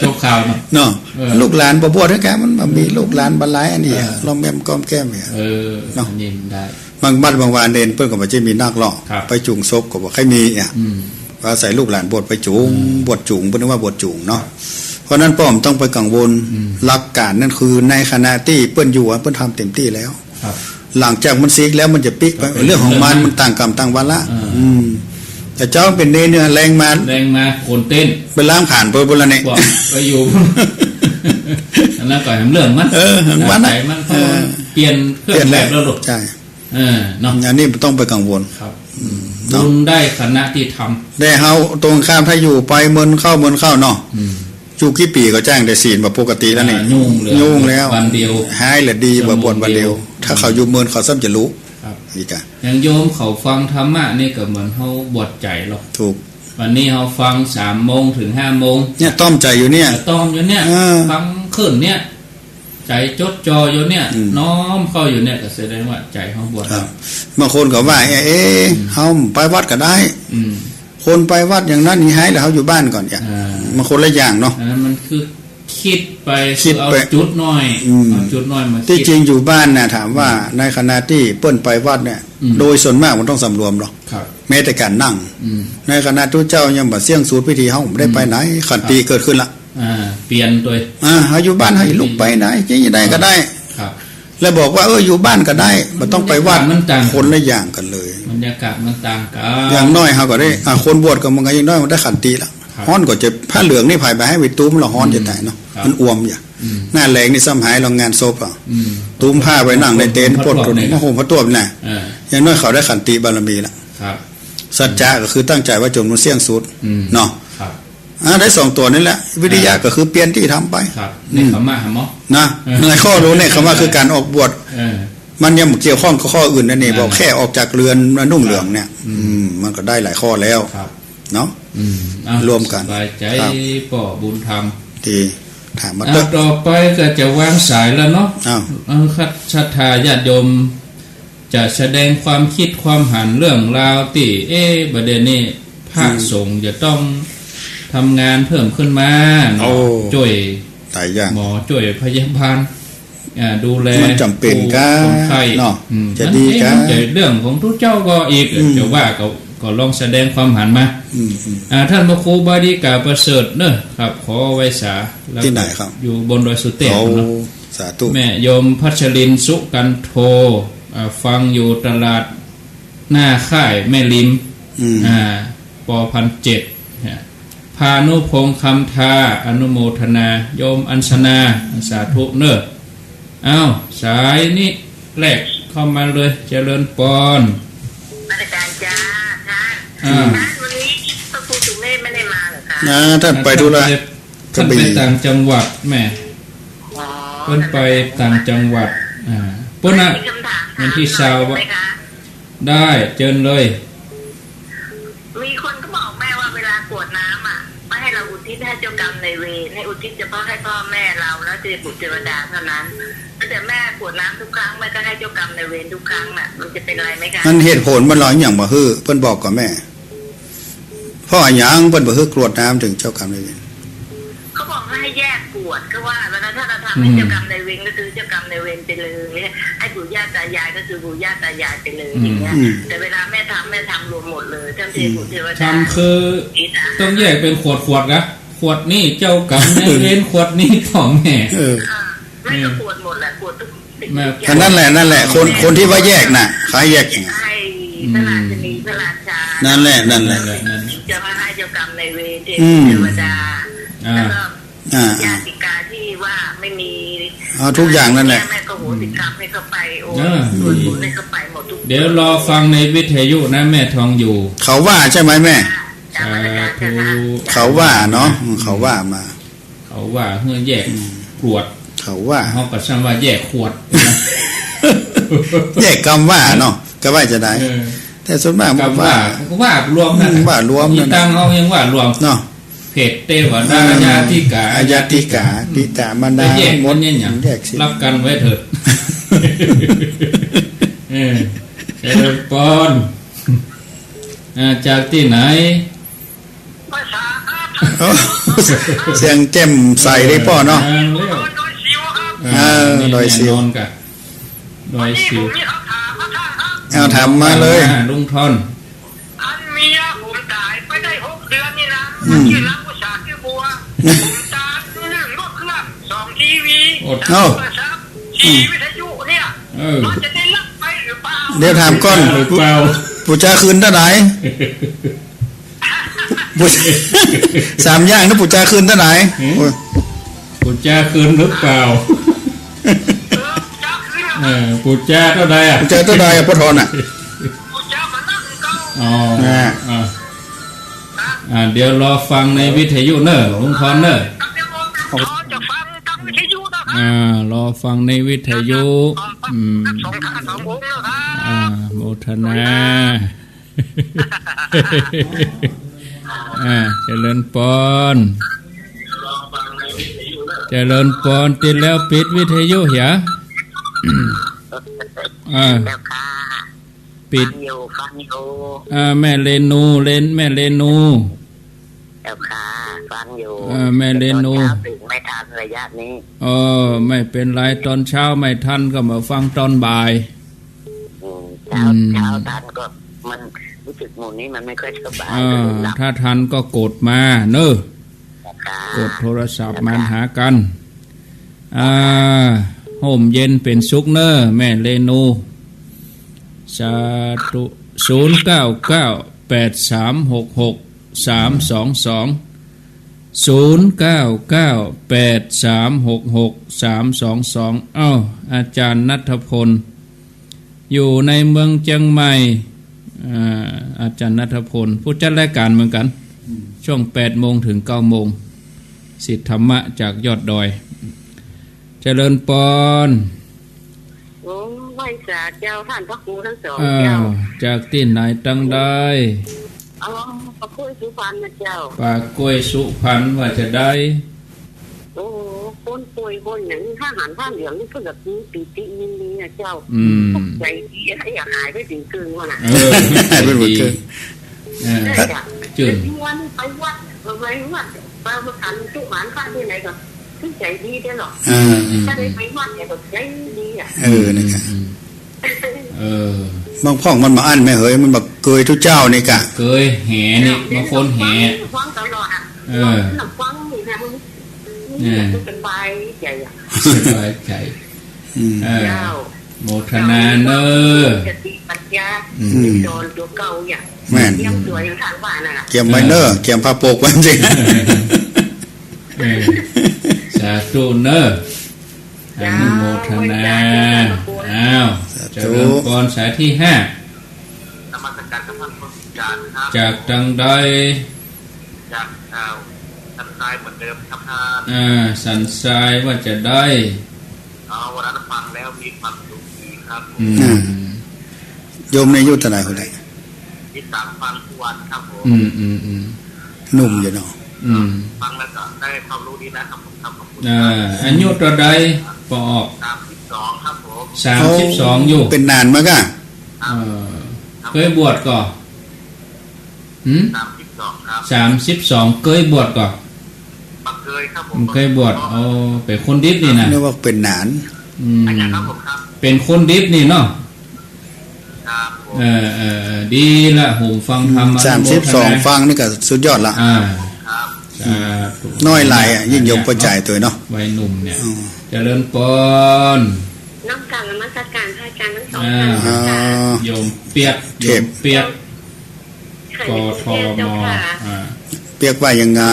จบข่าวเนาะ เนาะ เออ ลูกหลานบ่บวชหื้อแก มันบ่มีลูกหลานบ่หลายอันนี้ เออ ล้อมแม้มก้อมแก้มเนี่ย เออ เนาะ อันนี้มันได้ บางบ้านบางวาเณรเปิ้นก็บ่ใจ้มีนักหรอก ครับ ไปจูงศพก็บ่ใค่มีอ่ะ อืม ว่าใส่ลูกหลานบวชไปจูง อืม บวชจู๋ง เปิ้นว่าบวชจู๋งเนาะ เพราะนั้นป้อมต้องไปกังวล อืม หลักการนั่นคือในขณะตี้เปิ้นอยู่อะ เปิ้นทำเต็มตี้แล้ว ครับ หลังจากมันซีกแล้วมันจะปิ๊กไป ก็เป๋น เรื่องของมัน เรื่องมัน มันต่างกรรมต่างวาระ อ่า อืม แต่เจ้าเป๋นเณรเนี่ยแลงมา แลงมาโขนเต้น ไปล้างผลาญไปบุญละเนี่ย บอกไปอยู่ อันนั้นก็แหมเรื่องมัน เออ แหมมันนะ ใจ๋มัน เออ เปลี่ยนเครื่องแบบแล้วลูก ใช่ เออ เนาะ อันนี้บ่ต้องไปกังวล ครับ อืม เนาะ บุญได้ขณะตี้ทำ แต่เฮาตรงข้าม ถ้าอยู่ไปเมินเข้าเมินเข้าเนาะ อืม อยู่กี่ปี๋ก็จ้างแต่ศีลแบบปกติแล้วนี่ อ่า ยุ่งเลย ยุ่งแล้ว วันเดียว หายละดี ชั่วโมง บ่บวชวันเดียว เดียว ถ้าเขาอยู่เมินเขาซ้ำจะรู้ ครับ อีกอะ อย่างโยมเขาฟังธรรมะนี่ก็เหมือนเฮาบวชใจ๋หรอก ถูก วันนี้เฮาฟังสามโมงเถิงห้าโมง เนี่ยต้อมใจ๋อยู่เนี่ย ต้อมอยู่เนี่ย เออ ฟังขึ้นเนี่ย ใจ๋จดจ่ออยู่เนี่ย อืม น้อมเข้าอยู่เนี่ย ก็แสดงว่าใจ๋เฮาบวช ครับ บางคนก็ว่า เอ๊ะ เอ๊ะ อืม เฮาไปวัดก็ได้ อืม คนไปวัดอย่างนั้นนี่หายแล้ว เฮาอยู่บ้านก่อนอย่าง อ่า มันคนละอย่างเนาะ อันนั้นมันคือกึ๊ดไป กึ๊ดไป คือเอาจุดน้อย อืม เอาจุดน้อยมา ตี้ กึ๊ด จริงอยู่บ้านน่ะ ถามว่า อืม ในขณะตี้เปิ้นไปวัดเนี่ย อืม โดยส่วนมากมันต้องสำรวมหรอก ครับ แม้แต่ก๋านนั่ง อืม ในขณะตี้เจ้ายังบ่เสี้ยงสูตรพิธี เฮาบ่ได้ไปไหน อืม ขันติ ครับ เกิดขึ้นละ อ่า เปลี่ยนโดย อ่า เฮาอยู่บ้าน เฮาลุกไปไหน จะยังไงก็ได้ ครับ แล้วบอกว่า เออ อยู่บ้านก็ได้ บ่ต้องไปวัด บรรยากาศมันต่าง คนละอย่างกั๋นเลย บรรยากาศมันต่างกั๋น อย่างน้อยเฮาก็ได้ อ่า คนบวชก็มันก็อย่างน้อยมันได้ขันติละ ครับ ฮ้อนก็จะ ผ้าเหลืองนี่ใผบ่ให้ไปตุ้มละ ฮ้อนจะต๋ายเนาะ ครับ มันอ่วมอย่า อืม หน้าแล้งนี่ซ้ำหาย ลองงานศพอ่ะ อืม ตุ้มผ้าไปนั่งในเต็นท์ ผ้าต้ม ปลด ผ้าต้ม ผ้าห่มผ้าต้มน่ะ เออ อย่างน้อยเขาได้ขันติบารมีละ ครับ สัจจะก็คือตั้งใจ๋ว่าจ๋นมันเสี้ยงสุด อืม เนาะ ครับ อ่า ได้สองตั๋วนี่แหละ วิริยะ อ่า ก็คือเปลี่ยนตี้ทำไป ครับ อืม เนกขัมมะ หาหมอ นะ เออ ในข้อรู้เนกขัมมะคือก๋านออกบวช เออ มันยังบ่เกี่ยวข้องกับข้ออื่นนั่นเอง นั่นแหละ บอกแค่ออกจากเรือนมานุ่งเหลืองเนี่ย ครับ อืม อืม มันก็ได้หลายข้อแล้ว ครับ เนาะ อืม อ่ะ รวมกั๋น สบายใจ๋ ครับ ป้อบุญธรรม ดี ถามมา อ่ะ เต๊อะ ต่อไปก็จะวางสายแล้วเนาะ อ้าว เออ ครับ ศรัทธาญาติโยม จะแสดงความกึ๊ดความหันเรื่องราวตี้ เอ๊ะ บ่าเดี่ยวนี้พระ อืม สงฆ์จะต้องทำงานเพิ่มขึ้นมาเนาะ โอ้ จ้วย หลายอย่าง หมอจ้วยพยาบาล อ่า ดูแล มันจ๋ำเป๋นก้า คนไข้ เนาะ อืม จะดีก้า มันเอ๊ะ มันจะเรื่องของตุ๊เจ้าก็อีก อืม จะว่าก็ ก็ลองแสดงความหันมา อืม อืม อ่า ต้านพระครูบาดีกาประเสริฐเนอะครับ ขอไหว้สา แล้ว ตี้ไหนครับ อยู่บนดอยสุเตพ โอ้ เนาะ สาธุ แม่โยมพัชรินทร์ สุกันโท อ่า ฟังอยู่ตลาดหน้าค่ายแม่ริม อืม อ่า ป.พันเจ็ด เนี่ย พานุพงษ์ คำทา อนุโมทนา โยมอัญชนา สาธุเนอะ อ้าว สายนี้แรก เข้ามาเลย เจริญปอน นมัสก๋านจ้า ท่าน อ่า ท่าน วันนี้พระครูสุเมธไม่ได้มาเหรอคะ นะ ท่านไปธุระ ท่านไป กระบี่ ท่านไปต่างจังหวัดแม่ อ๋อ เปิ้นไปต่างจังหวัด อ่า เปิ้นน่ะ มีคำถามถาม วันตี้ซาว หน่อยได้ไหมคะ ได้ เจิญเลย มีคนก็บอกแม่ว่าเวลากรวดน้ำอะ ไม่ให้เราอุทิศให้เจ้ากรรมนายเวร ให้อุทิศเฉพาะให้พ่อแม่เรา แล้วเทพบุตรเทวดาเท่านั้น แต่แม่กรวดน้ำทุกครั้ง แม่ก็ให้เจ้ากรรมนายเวรทุกครั้งน่ะ มันจะเป็นอะไรไหมคะ มันเหตุผลมันหลายอย่างบ่ หื้อเปิ้นบอกก่อแม่ เพราะอะหยังเปิ้นบ่หื้อกรวดน้ำเถิงเจ้ากรรมนายเวร เขาบอกว่าให้แยกกรวด เขาว่า แล้วถ้าเราทำให้ อืม เจ้ากรรมนายเวรก็คือเจ้ากรรมนายเวรไปเลย ให้ปู่ย่าตายายก็คือปู่ย่าตายายไปเลย อืม อย่างเงี้ย อืม แต่เวลาแม่ทำ แม่ทำรวมหมดเลย ทั้งเทพบุตรเทวดา ทำคือ ผีสาง ต้องแยกเป็นขวดๆ นะ ขวดนี้เจ้ากรรมนายเวร ขวดนี้พ่อแม่ เออ อ่า แม่ก็กรวดหมดแหละ กรวดทุกสิ่ง แม่ ทุกอย่าง อันนั้นแหละ นั่นแหละ คน คนตี้ว่าแยกน่ะ ใครแยก ให้พระราชินี อืม พระราชา นั่นแหละ นั่นแหละ นั่นแหละ นั่นแหละ จะมาให้เจ้ากรรมนายเวร เทพ อืม เทวดา อ่า แล้วก็ อ่า ญาติกาที่ว่าไม่มี เอาทุกอย่างนั่นแหละ แม่ก็โหสิกรรมให้เขาไป โอ้ เออ ส่วนบุญให้เขาไปหมดทุก เดี๋ยวรอฟังในวิทยุนะ แม่ทองอยู่ เขาว่าใช่ไหมแม่ จ้ะ นมัสก๋านจ้ะ สาธุ เขาว่าเนาะ อืม เขาว่ามา เขาว่าหื้อแยก อืม ขวด เขาว่า เฮาก็ซ้ำว่าแยกขวด แยกกำว่าเนาะ ก็ว่าจะได้ เออ แต่ส่วนมากมัน กำว่า ว่า ก็ว่ารวมนั่น อืม ว่ารวมนั่น อีตังเฮายังว่ารวม เนาะ เทพเทวดา อ่า ญาติกา อาญาติกา ปิตามารดา แต่แยก หมด มันเนี่ยหยัง แยกสิ รักกันไว้เถิด เออ เจริญปอน อ่า จากตี้ไหน ภาษาครับ โอ้ เสียงแจ่มใสเลยป้อเนาะ เออ ดอยสิวครับ เออ นี่ ดอยสิว แน่นอนกะ ดอยสิว วันนี้ผมมีคำถามครับท่านครับ เอาถามมาเลย อ่า ลุงทอน อันเมียผมต๋ายไปได้หกเดือนนี่นะ อืม จื้อรักอุตสาหะจื้อบัว ผมต๋ามเรื่องรถเครื่อง สองทีวี โอ้ สามโทรศัพท์ สี่วิทยุเนี่ย เออ มันจะได้รับไปหรือเปล่า เดี๋ยวถามก่อน หรือเปล่า ปู่จาคืนเต้าไหน ปู่ สามอย่างนะ ปู่จาคืนเต้าไหน หืม โอ้ย ปู่จาคืนหรือเปล่า เออ ปู่จาคืน เออ ปู่จาเต้าใดอะ ปู่จาเต้าใดอะ ป้อทอนอะ ปู่จามานั่งเก้า อ๋อ นะ อ่ะ อ่ะ เดี๋ยวรอฟังในวิทยุเน่อ ลุงทอนเน่อ ครับ เดี๋ยวผมจะฟังทางวิทยุนะครับ อ่า รอฟังในวิทยุ ครับ อืม สองท่านสององค์นะครับ อ่า โมทนา อ่า เจริญปอน เจริญปอน ติดแล้วปิดวิทยุเหีย อ่า เจ้าค่ะ ปิด ฟังอยู่ ฟังอยู่ อ่า แม่เรนู เรน แม่เรนู เจ้าค่ะ ฟังอยู่ อ่า แม่เรนู แต่ตอนเช้าตื่นไม่ทันระยะนี้ เออ ไม่เป็นไร ตอนเช้าไม่ทันก็มาฟังตอนบ่าย อืม เช้า อืม เช้าทันก็มันรู้สึกหมู่นี้มันไม่ค่อยสบาย อ่า ก็เลยหลับ ถ้าทันก็กดมาเนอะ ค่ะ กดโทรศัพท์มาหากั๋น อ่า ฮ่มเย็นเป๋นสุขเนอะ แม่เรนู สาธุ ศูนย์เก้าเก้า แปดสามหกหก สามสองสอง ศูนย์เก้าเก้า แปดสามหกหก สามสองสอง เอ้า อาจ๋ารย์ณัฐพล อยู่ในเมืองเจียงใหม่ อ่า อาจ๋ารย์ณัฐพล ผู้จัดรายก๋านเหมือนกั๋น อืม ช่วงแปดโมงถึงเก้าโมง สิทธิธรรมะจากยอดดอย เจริญปอน โอ้ ไหว้สาเจ้า ท่านพระครูทั้งสอง อ้าว เจ้า จากตี้ไหนตังใด อ๋อ ปากกล้วยสุพรรณนะเจ้า ปากกล้วยสุพรรณ ว่าจะใด โอ้ คนป่วยคนหยัง ถ้าหันผ้าเหลืองนี่เพิ่นก็มีปีติยินดีนะเจ้า อืม ตกใจดี อยากหายไปเป๋นเกิ่งว่ะนะ เออ หายไปเป๋นเกิ่ง เออ ใช่จ้ะ จื้น เดี๋ยวนี้วันไปวัด ไปวัด ไปมาขันตุหารพระตี้ไหนก็ คือใจดีเด้อเนาะ อ่า ถ้าได้ไปวัดเนี่ยก็ใจดีอะ เออ นะครับ อืม เออ บางพ่องมันบ่อั้นแม่เหย มันบ่เกยตุ๊เจ้านี่กะ เกยแหนี่ บางคนแห ฟังตลอดอะ เออ ฟังนี่นะ มัน เออ มันสบายใจ๋อะ สบายใจ๋ อืม เออ เจ้า โมทนาเนอะ สติปัญญา อืม สอนตั๋วเก่าอย่าง แม่น เตรียมตั๋วอย่างท่านว่านั่นน่ะ เตรียมไว้เนอะ เออ เตรียมผ้าโปกไว้จริง เออ สาธุเนอะ อนุโมทนา เจ้า อ้าว สาธุ เจริญปอน สายตี้ห้า นมัสการครับท่านผู้อาจารย์ครับ จากตังใด จาก เอ่อ สันทรายเหมือนเดิมครับท่าน อ่า สันทรายว่าจะใด อ๋อ วันนั้นฟังแล้วมีความสุขดีครับผม อืม อ่า โยมนี่อายุเต้าใด๋ ตี้สามฟังกู้วันครับผม อืม อืม อืม หนุ่มอยู่เนาะ อืม ฟังแล้วก็ได้ความรู้ดีนะครับผม ครับ ขอบคุณ อ่า ครับ อายุเต้าใด๋ ปอออก สามสิบสองครับผม สามสิบสอง อยู่ เป๋นหนานมาก่ะ ครับ เออ ครับ เกยบวชก่อ หืม สามสิบสองครับ สามสิบสอง เกยบวชก่อ บ่เกยครับผม บ่เกยบวช อ๋อ เป๋นคนดิบนี่นะ นึกว่าเป๋นหนาน อืม อาจารย์ครับผมครับ เป๋นคนดิบนี่เนาะ ครับผม เออ เออ เออ ดีละ โหมฟังธรรม อืม อนุโมทนา สามสิบสอง ฟังนี่ก็สุดยอดละ อ่า ครับ สาธุ น้อยหลายอะ ยิ่งโยมประจายตัวเนาะ วัยหนุ่มเนี่ย อืม เจริญปอน น้อมกราบนมัสการพระอาจารย์ทั้งสอง อ่า ท่านเจ้าค่ะ อ่า โยมเปียก เทพ โยมเปียก ค่ะ กทม เจ้าค่ะ อ่า เปียกว่ายังไง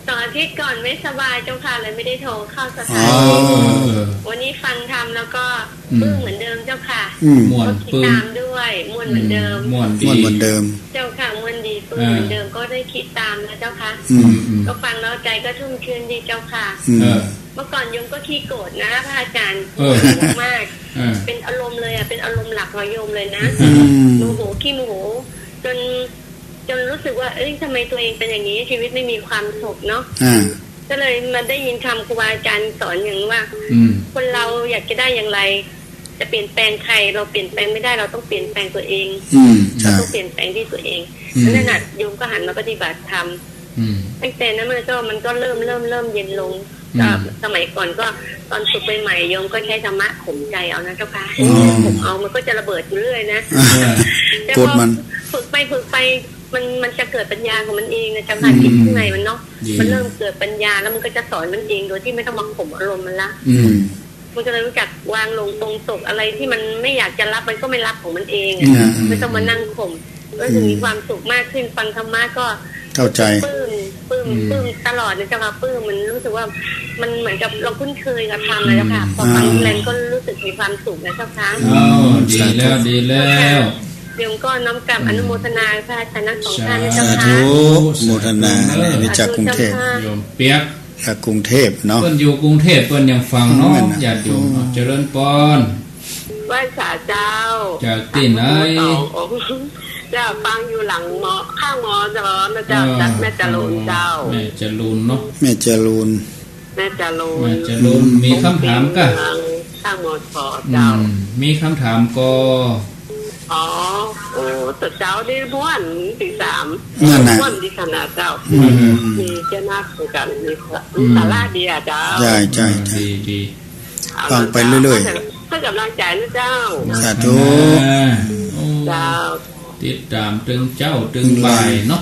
สองอาทิตย์ก่อนไม่สบายเจ้าค่ะ เลยไม่ได้โทรเข้าสถานี อ๋อ เออ วันนี้ฟังธรรมแล้วก็ อืม ปลื้มเหมือนเดิมเจ้าค่ะ อืม ม่วน ก็ติดตามด้วย ปลื้ม ม่วนเหมือนเดิม อืม ม่วนดี ม่วนเหมือนเดิม เจ้าค่ะ ม่วนดี ปลื้มเหมือนเดิม อ่า ก็ได้คิดตามนะเจ้าค่ะ อืม อืม ก็ฟังแล้วใจก็ชุ่มชื้นดีเจ้าค่ะ อืม เออ เมื่อก่อนโยมก็ขี้โกรธนะพระอาจารย์ เออ โกรธมาก เออ เป็นอารมณ์เลยอะ เป็นอารมณ์หลักของโยมเลยนะ อืม โมโห ขี้โมโห จน จนรู้สึกว่า เอ้ย ทำไมตัวเองเป็นอย่างนี้ ชีวิตไม่มีความสุขเนาะ อ่า ก็เลยมาได้ยินคำครูบาอาจารย์สอนอย่างว่า อืม คนเราอยากจะได้อย่างไร จะเปลี่ยนแปลงใคร เราเปลี่ยนแปลงไม่ได้ เราต้องเปลี่ยนแปลงตัวเอง อืม ใช่ เราต้องเปลี่ยนแปลงที่ตัวเอง อืม นั่นน่ะ โยมก็หันมาปฏิบัติธรรม อืม ตั้งแต่นั้นมันก็ มันก็เริ่ม เริ่ม เริ่มเย็นลง อืม ก็สมัยก่อนก็ตอนฝึกใหม่ๆ โยมก็ใช้ธรรมะข่มใจเอานะเจ้าค่ะ อ๋อ ข่มเอา มันก็จะระเบิดอยู่เรื่อยนะ อ่า แต่พอ โกรธมัน ฝึกไปฝึกไป มัน มันจะเกิดปัญญาของมันเองนะเจ้าค่ะ อืม จิตข้างในมันเนาะ ดี มันเริ่มเกิดปัญญาแล้วมันก็จะสอนมันเองโดยที่ไม่ต้องมาข่มอารมณ์มันละ อืม มันก็เลยรู้จักวางลงปลงตก อะไรที่มันไม่อยากจะรับมันก็ไม่รับของมันเองอะ อืม ไม่ต้องมานั่งข่ม ก็จะมีความสุขมากขึ้น ฟังธรรมะก็ เข้าใจ ปลื้ม ปลื้ม อืม ปลื้มตลอดนะเจ้าค่ะ ปลื้ม มันรู้สึกว่ามันเหมือนกับเราคุ้นเคยกับธรรมนะเจ้าค่ะ อืม พอฟัง อ่า แรงก็รู้สึกมีความสุขนะเจ้าค่ะ อ้าว ดีแล้ว ดีแล้ว โยมก็น้อมกราบ อืม อนุโมทนาพระอาจารย์ทั้งสองท่านนะเจ้าค่ะ สาธุ สาธุ โมทนา สาธุ เนี่ย นี่จากกรุงเทพฯ เจ้าค่ะ โยมเปียก จากกรุงเทพฯเนาะ เปิ้นอยู่กรุงเทพฯ เปิ้นยังฟังเนาะ แม่นนะ ญาติโยมเนาะ อืม เจริญปอน ไหว้สาเจ้า จากตี้ไหน สององค์ เจ้า ฟังอยู่หลังมอ ข้าง มอชอ นะเจ้า เออ จากแม่จรูนเจ้า แม่จรูนเนาะ แม่จรูน แม่จรูน แม่จรูน มีคำถามก่ะ ข้าง มอชอ เจ้า อืม มีคำถามก่อ อ๋อ โอ้ แต่เจ้าได้ม่วนตี้สาม นั่นน่ะ ม่วนดีขนาดเจ้า อืม มีเจ้าหน้าของกัน มี อืม สาระดีอะเจ้า ใช่ ใช่ ใช่ ดี ดี ฟังไปเรื่อยๆ เอาละเจ้า เพื่อกำลังใจนะเจ้า สาธุ อ่า โอ้ เจ้า ติดตามตึงเจ๊าตึงบ่ายเนาะ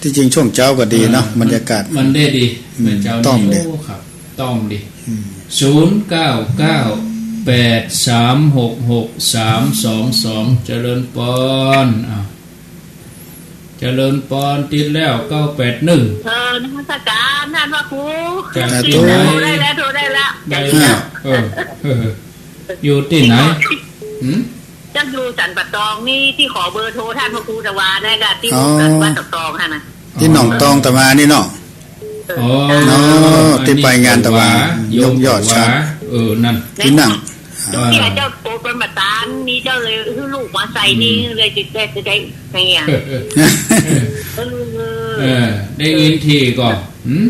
ที่จริงช่วงเจ๊าก็ดีเนาะ อ่า บรรยากาศ มัน มันได้ดี อืม เมื่อเจ๊า ต้องดี นี้ โอ้ ครับ ต้องดี อืม ศูนย์เก้าเก้า แปดสามหกหก สามสองสอง เจริญปอน อ้าว เจริญปอน ติดแล้ว เก้าแปดหนึ่ง เออ นมัสการท่านพระครู จากตี้ไหน โทรได้แล้ว โทรได้แล้ว ได้แล้ว เออ เออ อยู่ตี้ไหน หืม เจ้าอยู่สันป่าตองนี่ ตี้ขอเบอร์โทรท่านพระครูตะวานะกะ ตี้ อ๋อ วัดตะตองหั่นน่ะ ตี้หนองตองตะวานี่เนาะ เออ อ๋อ เนาะ ตี้ไปงานตะวา ยกยอดชัด เออ นั่น ตี้นั่ง เจ้าเตี้ย เจ้าโกรธเปิ้นบ่ตาน นี่เจ้าเลยหื้อลูกมาใส่นี่ อืม เลยจะได้ จะได้ไงอะ เออ เออ ได้ยินทีก่อ หืม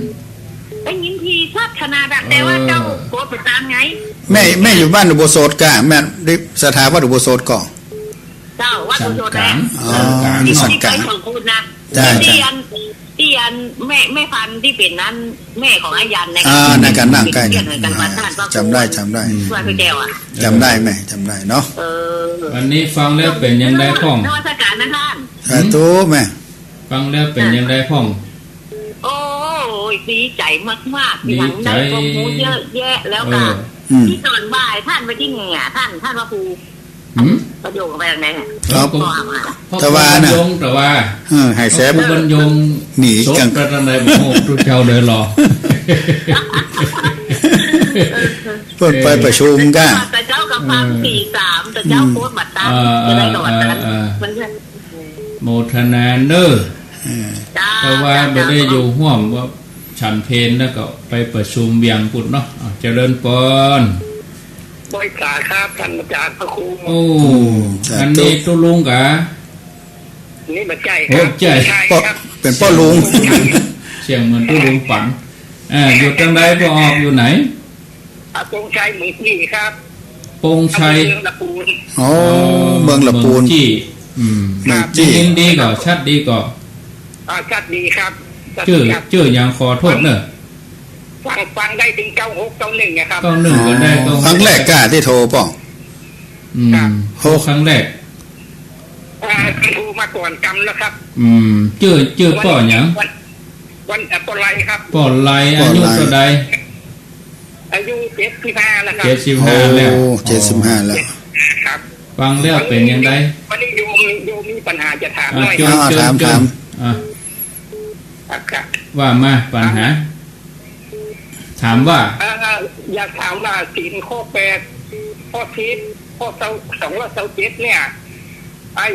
ได้ยินทีชัดขนาดอะ แต่ว่าเจ้า เออ โกรธบ่ตานไง แม่ แม่อยู่บ้านอุโบสถก่ะ แม่ได้ศรัทธาวัดอุโบสถก่อ เจ้า วัดอุโบสถแหละ สันกลาง อ๋อ สันกลาง ตี้ ตี้ไป สันกลาง ของคุณนะ ใช่ ตี้ ใช่ อัน ตี้อันแม่ แม่พันธุ์ตี้เป๋นนั้น แม่ของอายันนะ อ่า นั่นกัน นั่นกัน ตี้เป๋นเพื่อนกัน อ่า บ้านท่านพระครู จ๋ำได้ จ๋ำได้ อืม ว่าคือแก้วอะ จ๋ำได้แม่ จ๋ำได้เนาะ เออ วันนี้ฟังแล้วเป๋นอย่างใดพ่อง นมัสการนะท่าน สาธุแม่ ฟังแล้วเป๋นอย่างใดพ่อง โอ้ย ดีใจ๋มากๆ ดีใจ๋ ตี้หลังได้ความรู้เยอะแยะแล้วกะ เออ อืม ตี้ต๋อนบ่ายท่านไปตี้ไหนอะ ท่าน ท่านพระครู หืม ประโยคไปทางไหนอะ ครับ พ่อมา ตะวาน่ะ พ่อครูบรรยงตะวา เออ หายแซบ พ่อครูบรรยง หนี สด กลาง ไปตางใดบ่ฮู้ ตุ๊เจ้าเดินรอ ปิ้นไปประชุมก้า แต่เจ้าก็ฟัง อืม สี่สาม แต่เจ้า อืม โพสต์มาตาม อ่า จะได้กับวันนั้น อ่า อ่า มันจะ โมทนาเน้อ เออ เจ้า แต่ว่า เจ้า บ่ได้อยู่ฮ่วม ว่าฉันเพลแล้วก็ไปประชุมเวียงปุ้นเนาะ อ่า เจริญปอน ไหว้สาครับ ท่านอาจารย์พระครู โอ้ อืม สาธุ อันนี้ตุ๊ลุงกะ นี่บ่ใจ้ครับ โอ้ ใจ้ ใจ้ครับ เป๋นป้อลุง เสียงเหมือนตุ๊ลุงปัน อ่า อยู่ตางใด ป้อออกอยู่ไหน อ่า ปงชัยเมืองจี้ครับ ปงชัย อำเภอเมืองละปูน อ๋อ อ๋อ เมืองละปูน เมืองจี้ อืม เมืองจี้ ได้ยินดีก่อ ชัดดีก่อ อ่า ชัดดีครับ ชัดดีครับ จื้อ จื้อหยัง ขอโต้ษเน้อ ฟัง ฟังได้เถิง เก้าหก เก้าหนึ่ง นะครับ เก้าหนึ่ง ก็ได้ อ๋อ เก้าหก ครั้งแรกก้าตี้โทรป้อ อืม ครับ โทรครั้งแรก อ่า โทรมาก่อนกำแล้วครับ อืม จื้อ จื้อป้อหยัง วัน วัน เอ่อ ป้อไลครับ ป้อไล ป้อไล อายุเต้าใด อายุเจ็ดสิบห้าแล้วครับ เจ็ดสิบห้าแล้ว โอ้ เจ็ดสิบห้าแล้ว ครับ ฟังแล้วเป๋นจางใด วันนี้โยม โยมมีปัญหาจะถาม อ่ะ หน่อย เจิญ อ่า เจิญ ถาม เจิญ ถาม อ่ะ ครับ ครับ ว่ามา ปัญหา ถามว่า เอ่อ อยากถามว่าศีลข้อแปด ข้อสิบ ข้อสองร้อยซาวเจ็ดเนี่ย ไอ้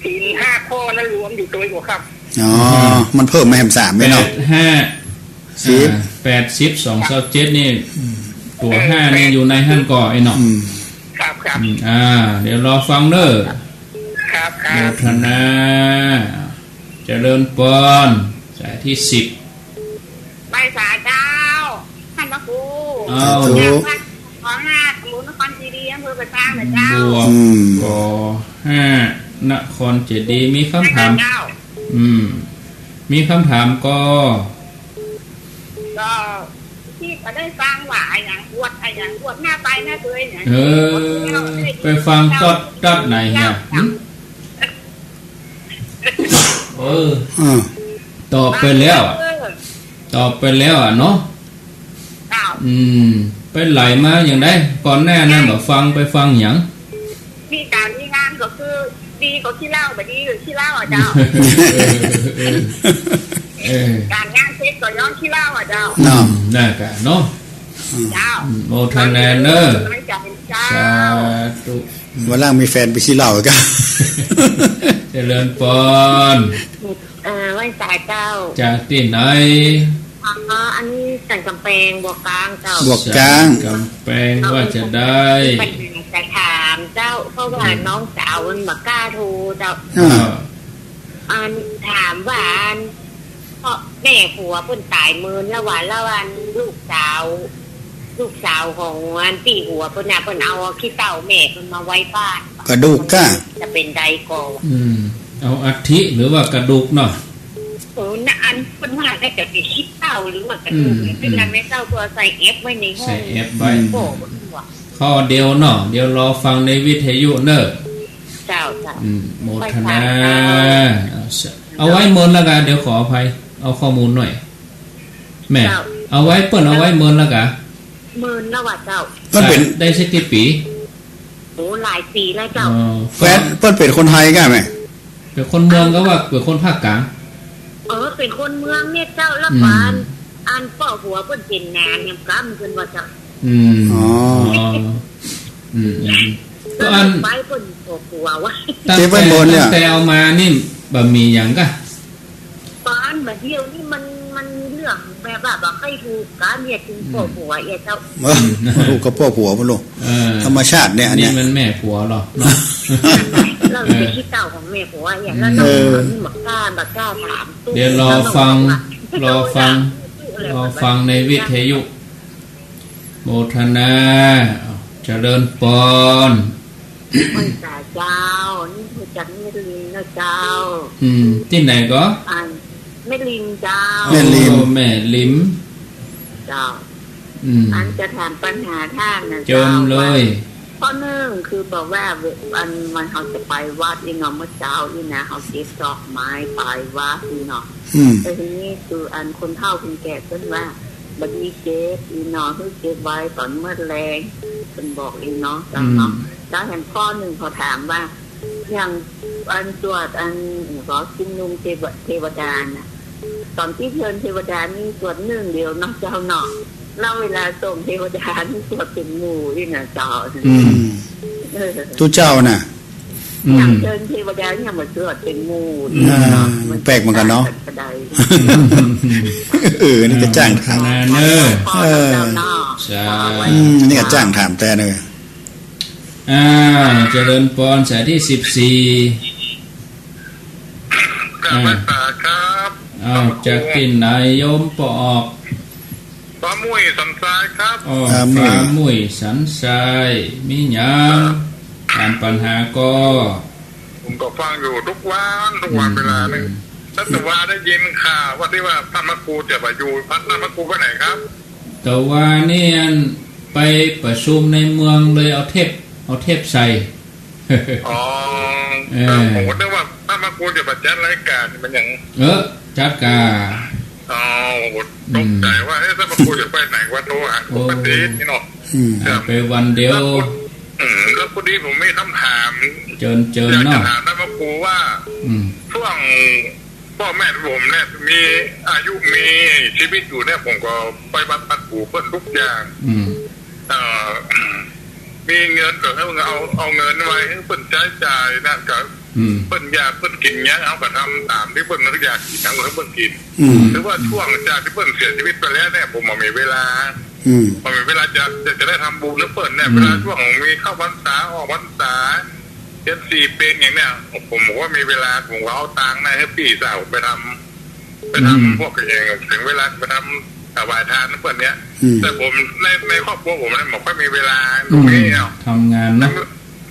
ศีลห้าข้อนั้นรวมอยู่ตวยบ่ครับ อ๋อ มันเพิ่มมาแหมสามแม่นเนาะ แปด ห้า สิบ อ่า แปด สิบ สอง ซาวเจ็ดนี่ อืม ตั๋วห้านี่อยู่ในหั้นก่อไอ้เนาะ อืม ครับ ครับ อืม อ่า เดี๋ยวรอฟังเน้อ ครับ ครับ โมทนา เจริญปอน สายที่สิบ ไหว้สาเจ้า ท่านพระครู อ้าว สาธุ จากวัดบ่อห้า ตำบลนครเจดีย์ อำเภอป่าซางนะเจ้า บ่อ อืม บ่อห้า นครเจดีย์ มีกำถาม เจ้า อืม มีกำถามก่อ ก็ตี้ก็ได้ฟังว่าอะหยังบวช อะหยังบวชหน้าไปหน้าเตยเนี่ย เออ ไปฟังตอด ตอดไหนเนี่ย หึ เออ อืม ตอบไปแล้วอะ เออ ตอบไปแล้วอะเนาะ เจ้า อืม ไปไหลมาอย่างใด ก่อนหน้านั้นบ่ฟัง ไปฟังหยัง มีก๋านมีงานก็คือ ดีก็ขี้เหล้า บ่ดีก็ขี้เหล้าอะเจ้า เออ เออ ก๋านงานเสร็จก็ย้อนขี้เหล้าอะเจ้า เนาะ อืม นั่นกะเนาะ อืม เจ้า อืม โมทนาเน้อ เจ้า สาธุ วันหลังมีแฟนไปขี้เหล้าก้า เจริญปอน เอ่อ ไหว้สาเจ้า จากตี้ไหน อ๋อ อันนี้สันกำแปง บ่อกลางเจ้า บ่อกลาง สันกำแปง ว่าจะได้ ปัญหาจะถามเจ้า เพราะว่า อืม น้องสาวมันบ่กล้าโทรเจ้า อ่า อันถามว่าอัน เพราะแม่ผัวเปิ้นต๋ายเมินแล้วว่า แล้วอันลูกสาว ลูกสาวของอันปี้หัวเปิ้นน่ะ เปิ้นเอาขี้เถ้าแม่เปิ้นมาไว้บ้าน กระดูกก้า จะเป๋นใดก่อ อืม เอาอัฐิหรือว่ากระดูกเนาะ เออ น่ะ อันเปิ้นว่าน่าจะเป๋นขี้เถ้าหรือว่ากระดูก อืม เนี่ย เปิ้นน่ะ อืม แม่เฒ่าก็ใส่แอปไว้ในห้อง ใส่แอปไว้ โอ้ เปิ้นว่า ข้อเดียวเนาะ เดี๋ยวรอฟังในวิทยุเน้อ เจ้า เจ้า อืม โมทนา ไหว้สาเจ้า เอาไว้เมินแล้วกะ เดี๋ยวขออภัย เอาข้อมูลหน่อย แม่ เจ้า เอาไว้ เปิ้นเอาไว้เมินแล้วกะ เมินแล้วว่ะเจ้า มันเป๋น ได้สักกี่ปี๋ โอ้ หลายปี๋แล้วเจ้า อ๋อ แฟนเปิ้นเป๋นคนไทยก้าแม่ เป๋นคนเมืองก็ว่าเป๋นคนภาคกลาง เออ เป๋นคนเมืองเนี่ยเจ้า แล้ว อืม อัน อันป้อหัวเปิ้นเป๋นหนานยามกำเปิ้นว่าเจ้า อืม อ๋อ อ๋อ อืม อืม ก็อัน ไปเปิ้นป้อหัววะ ตั้งแต่ เก็บไว้หมดเนี่ย ตั้งแต่เอามานี่บ่มีหยังก้า ปานบ่าเดี่ยวนี้มัน มันมีเรื่องแบบว่าบ่ใค่ถูกกั๋นเนี่ย จึงป้อหัวเอี้ยเจ้า เออ ถูกกับป้อหัวมันลูก เออ ธรรมชาติเนี่ย อันเนี้ย นี่มันแม่ผัวเหรอเนาะ เราจะไปขี้เถ้าของแม่ผัวเอี้ย แล้วน้อง เออ นี่บ่กล้า บ่กล้าถาม เดี๋ยวรอฟัง รอฟัง รอฟังในวิทยุ โมทนา เจริญปอน ไหว้สาเจ้า นี่คือจากแม่ริมนะเจ้า อืม ตี้ไหนก่อ อัน แม่ริมเจ้า แม่ริม โอ้ แม่ริม เจ้า อืม อันจะถามปัญหาต้านนะ เจิญ เจ้า เลย ว่า ข้อนึ่งคือบอกว่า อัน วันเฮาจะไปวัดอี้เนาะ เมื่อเจ๊าอี้นะ เฮาเก็บดอกไม้ไปวัดอี้เนาะ อืม แต่ทีนี้คืออันคนเฒ่าคนแก่เปิ้นว่า บ่ดีเก็บอี้เนาะ หื้อเก็บไว้ต๋อนเมิดแลง เปิ้นบอกอี้เนาะ เจ้าเนาะ อืม แล้วแหมข้อนึ่งเขาถามว่า อย่างอันสวดอัน ก็ชุมนุมเทว เทวดาน่ะ ต๋อนตี้เชิญเทวดานี่สวดนึ่งเดียวเนาะเจ้าเนาะ ณ เวลาส่งเทวดานี่สวดเป๋นหมู่อี้นะเจ้า อืม เออ ตุ๊เจ้าน่ะ อืม อย่างเชิญเทวดาเนี่ยมาสวดเป๋นหมู่ อ่า แปลกเหมือนกั๋นเนาะ ก็ได้ เออ นี่ก็จ้างถาม อ่า เนอะ พ่อเจ้าเนาะ เออ สาธุ อืม นี่ก็จ้างถามแต่เนอะ อ่า เจริญปอน สายตี้สิบสี่ กราบไหว้สาครับ อ้าว จากตี้ไหนโยมปอออก ฟ้ามุ่ยสันทรายครับ อ้อ ฟ้ามุ่ย ฟ้ามุ่ยสันทราย มีหยัง ครับ ถามปัญหาก่อ ผมก็ฟังอยู่ทุกวัน ทุกวัน อืม เวลานึง อืม แล้วแต่ว่าได้ยินข่าวว่าตี้ว่าต้านพระครูจะไปอยู่ พระต้านพระครูไปไหนครับ แต่ว่านี่อันไปประชุมในเมืองเลยเอาเทป เอาเทปใส่ อ๋อ เออ ผมก็นึกว่าต้านพระครูจะไปจัดรายก๋านมันอย่าง เออ จัดก่า อ๋อ ผมก็ตกใจ๋ว่า อืม เอ๊ะ ต้านพระครูจะไปไหนวะ โทรหาผม โอ้ ปฏิษนี่เนาะ อืม ครับ ไปวันเดียว แล้วพอ อืม แล้วพอดีผมมีคำถาม เจิญ เจิญ อยากจะ เนาะ ถามต้านพระครูว่า อืม ช่วง ป้อแม่ผมเนี่ยมีอายุมีจีวิตอยู่เนี่ย ผมก็ไปบำบัดหมู่เปิ้นทุกอย่าง อืม เอ่อ มีเงินก็หื้อเอา เอาเงินไว้หื้อเปิ้นใจ๊จ่ายนะ ก็ อืม เปิ้นอยากเปิ้นกิ๋นหยัง เฮาก็ทำต๋ามตี้เปิ้นอยากกิ๋น หื้อเปิ้นกิ๋น อืม ถือว่าช่วงจากตี้เปิ้นเสียจีวิตไปแล้วเนี่ย ผมบ่มีเวลา อืม บ่มีเวลาจะ จะ จะได้ทำบุญหื้อเปิ้นเนี่ย อืม เวลาช่วงมีเข้าพรรษา ออกพรรษา เดือนสี่เป๋นอย่างเนี้ย ผมบอกว่ามีเวลา ผมก็เอาตังค์นะหื้อปี้สาวไปทำ ไปทำ อืม พวกอย่างเถิงเวลาไปทำถวายทานหื้อเปิ้นเนี่ย อืม แต่ผมใน ในครอบครัวผมเนี่ยบ่ค่อยมีเวลาตรงนี้เนาะ อืม ทำงานเนาะ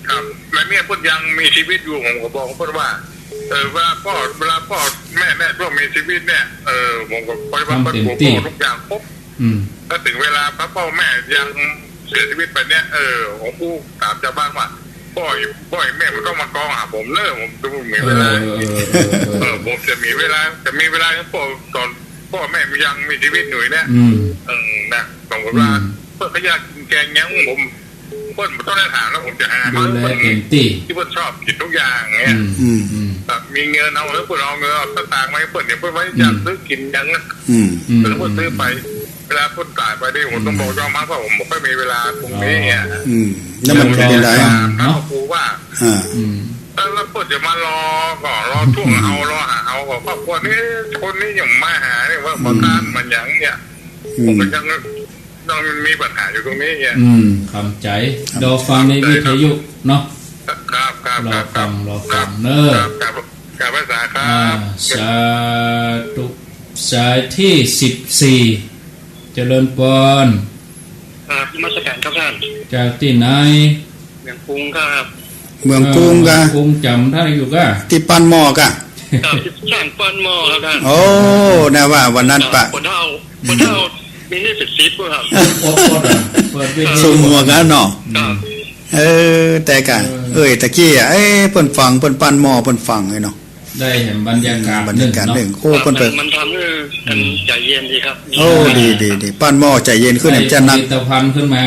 ครับ แล้วเนี่ยเปิ้นยังมีจีวิตอยู่ ผมก็บอกเปิ้นว่า เออ เวลาป้อ เวลาป้อแม่เนี่ย ช่วงมีจีวิตเนี่ย เออ ผมก็ปฏิบัติ ทำเต็มตี้ ป้อทุกอย่างครบ อืม ถ้าเถิงเวลาป้อแม่ยังเสียจีวิตไปเนี่ย เออ ผมอู้ต๋ามจาวบ้านว่า ป้อ ป้อแม่บ่ต้องมากองหาผมเน่อ ผมจะมีเวลา เออ เออ เออ เออ เออ ผมจะมีเวลา จะมีเวลาหื้อป้อต๋อนป้อแม่ยังมีจีวิตอยู่เนี่ย อืม เออ นะ สมมุติว่า อืม เปิ้นก็อยากกิ๋นแกงหยัง ผม เปิ้นบ่ต้องได้ถามแล้ว ผมจะหา ดูแลเต็มตี้ ตี้เปิ้นชอบกิ๋นทุกอย่างเนี่ย อืม อืม อืม แบบมีเงินเอาหื้อเปิ้น เอาเงินเอาสตางค์มาหื้อเปิ้น เดี๋ยวเปิ้นว่า อืม อยากซื้อกิ๋นหยังนะ อืม อืม เปิ้นก็ซื้อไป เวลาเปิ้นต๋ายไปนี่ ผมต้องบอกยอมรับว่าผมบ่ค่อยมีเวลาตรงนี้เนี่ย อืม แล้วมันเป๋นจั่งใด เนาะ ถามครูว่า อ่า อืม แล้ว แล้วเปิ้นจะมารอก่อ รอช่วง อืม เฮา รอหาเฮาก่อ ครอบครัวนี้ คนนี้ยังมาหาเนี่ย ว่า อืม บ่ต้านมันหยังเนี่ย อืม ผมก็ยัง ยังมีปัญหาอยู่ตรงนี้เนี่ย อืม ขำใจ๋ ขำใจ๋ รอฟังในวิทยุเนาะ ครับ ครับ รอฟัง ครับ รอฟังเน่อ ครับ ครับ กราบไหว้สาครับ อ่า สาธุ สายตี้สิบสี่ เจริญปอน ครับ นมัสการครับต้าน จากตี้ไหน เมืองกรุงครับ เมืองกรุงกะ เออ เมืองกรุงจ๋ำได้อยู่กะ ตี้ป้านหม้อกะ ครับ ตี้จ้างป้านหม้อครับต้าน โอ้ น่าว่าวันนั้นปะ ครับ คนเฒ่า คนเฒ่า มีหนี้เป๋นสิบครับ โอ้ โอ้ เปิดวิทยุ ซุมหัวกั๋นเนาะ ครับ เออ แต่กะ เออ เอ้ย ตะกี้อะ เอ้ย เปิ้นฟัง เปิ้นป้านหม้อ เปิ้นฟังไอ้เนาะ ได้หันบรรยากาศ อืม บรรยากาศ นึ่งเนาะ นึ่ง โอ้ เปิ้นเป๋น มันทำหื้อกั๋น อืม ใจ๋เย็นดีครับ โอ้ ดี ดี ดี ป้านหม้อใจ๋เย็นขึ้น ได้ แหม จะนัก ผลิตภัณฑ์ขึ้นมา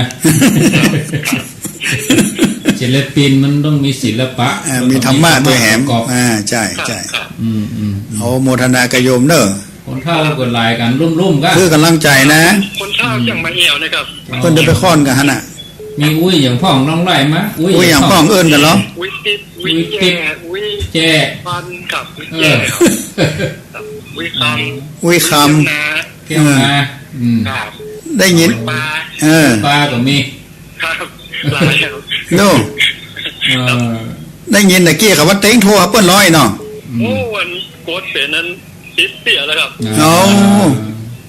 ศิลปินมันต้องมีศิลปะ อ่า มีธรรมะตวยแหม ประกอบ อ่า ใจ้ ครับ ใจ้ ครับ อืม อืม อืม โอ้ โมทนากับโยมเน่อ คนเฒ่าก็หลายกั๋น รุ่มๆ กะ หื้อกำลังใจ๋นะ คนเฒ่า อืม จั่งมาเอี่ยวนะครับ เปิ้นจะไปค้อนกั๋นหั้นน่ะ มีอุ้ยอย่างพ่อง ลองไล่มา อุ้ย อุ้ยอย่างพ่อง เอิ้นกั๋นเหรอ อุ้ยติ๊บ อุ้ยติ๊บ แจ้ อุ้ย แจ้ ปันครับ อุ้ย เออ แจ้ครับ อุ้ยคำ อุ้ยคำ แก้วนา แก้วนา เออ อืม ครับ ได้ยิน ปลา เออ ปลาก็มี ครับ หลายครับ โน่ เออ ได้ยินตะกี้เขาว่าเต็งโทรหาเปิ้นร้อยเนาะ อืม โอ้ วันโกดเป๋นนั้น ติดเตี้ยแล้วครับ อ๋อ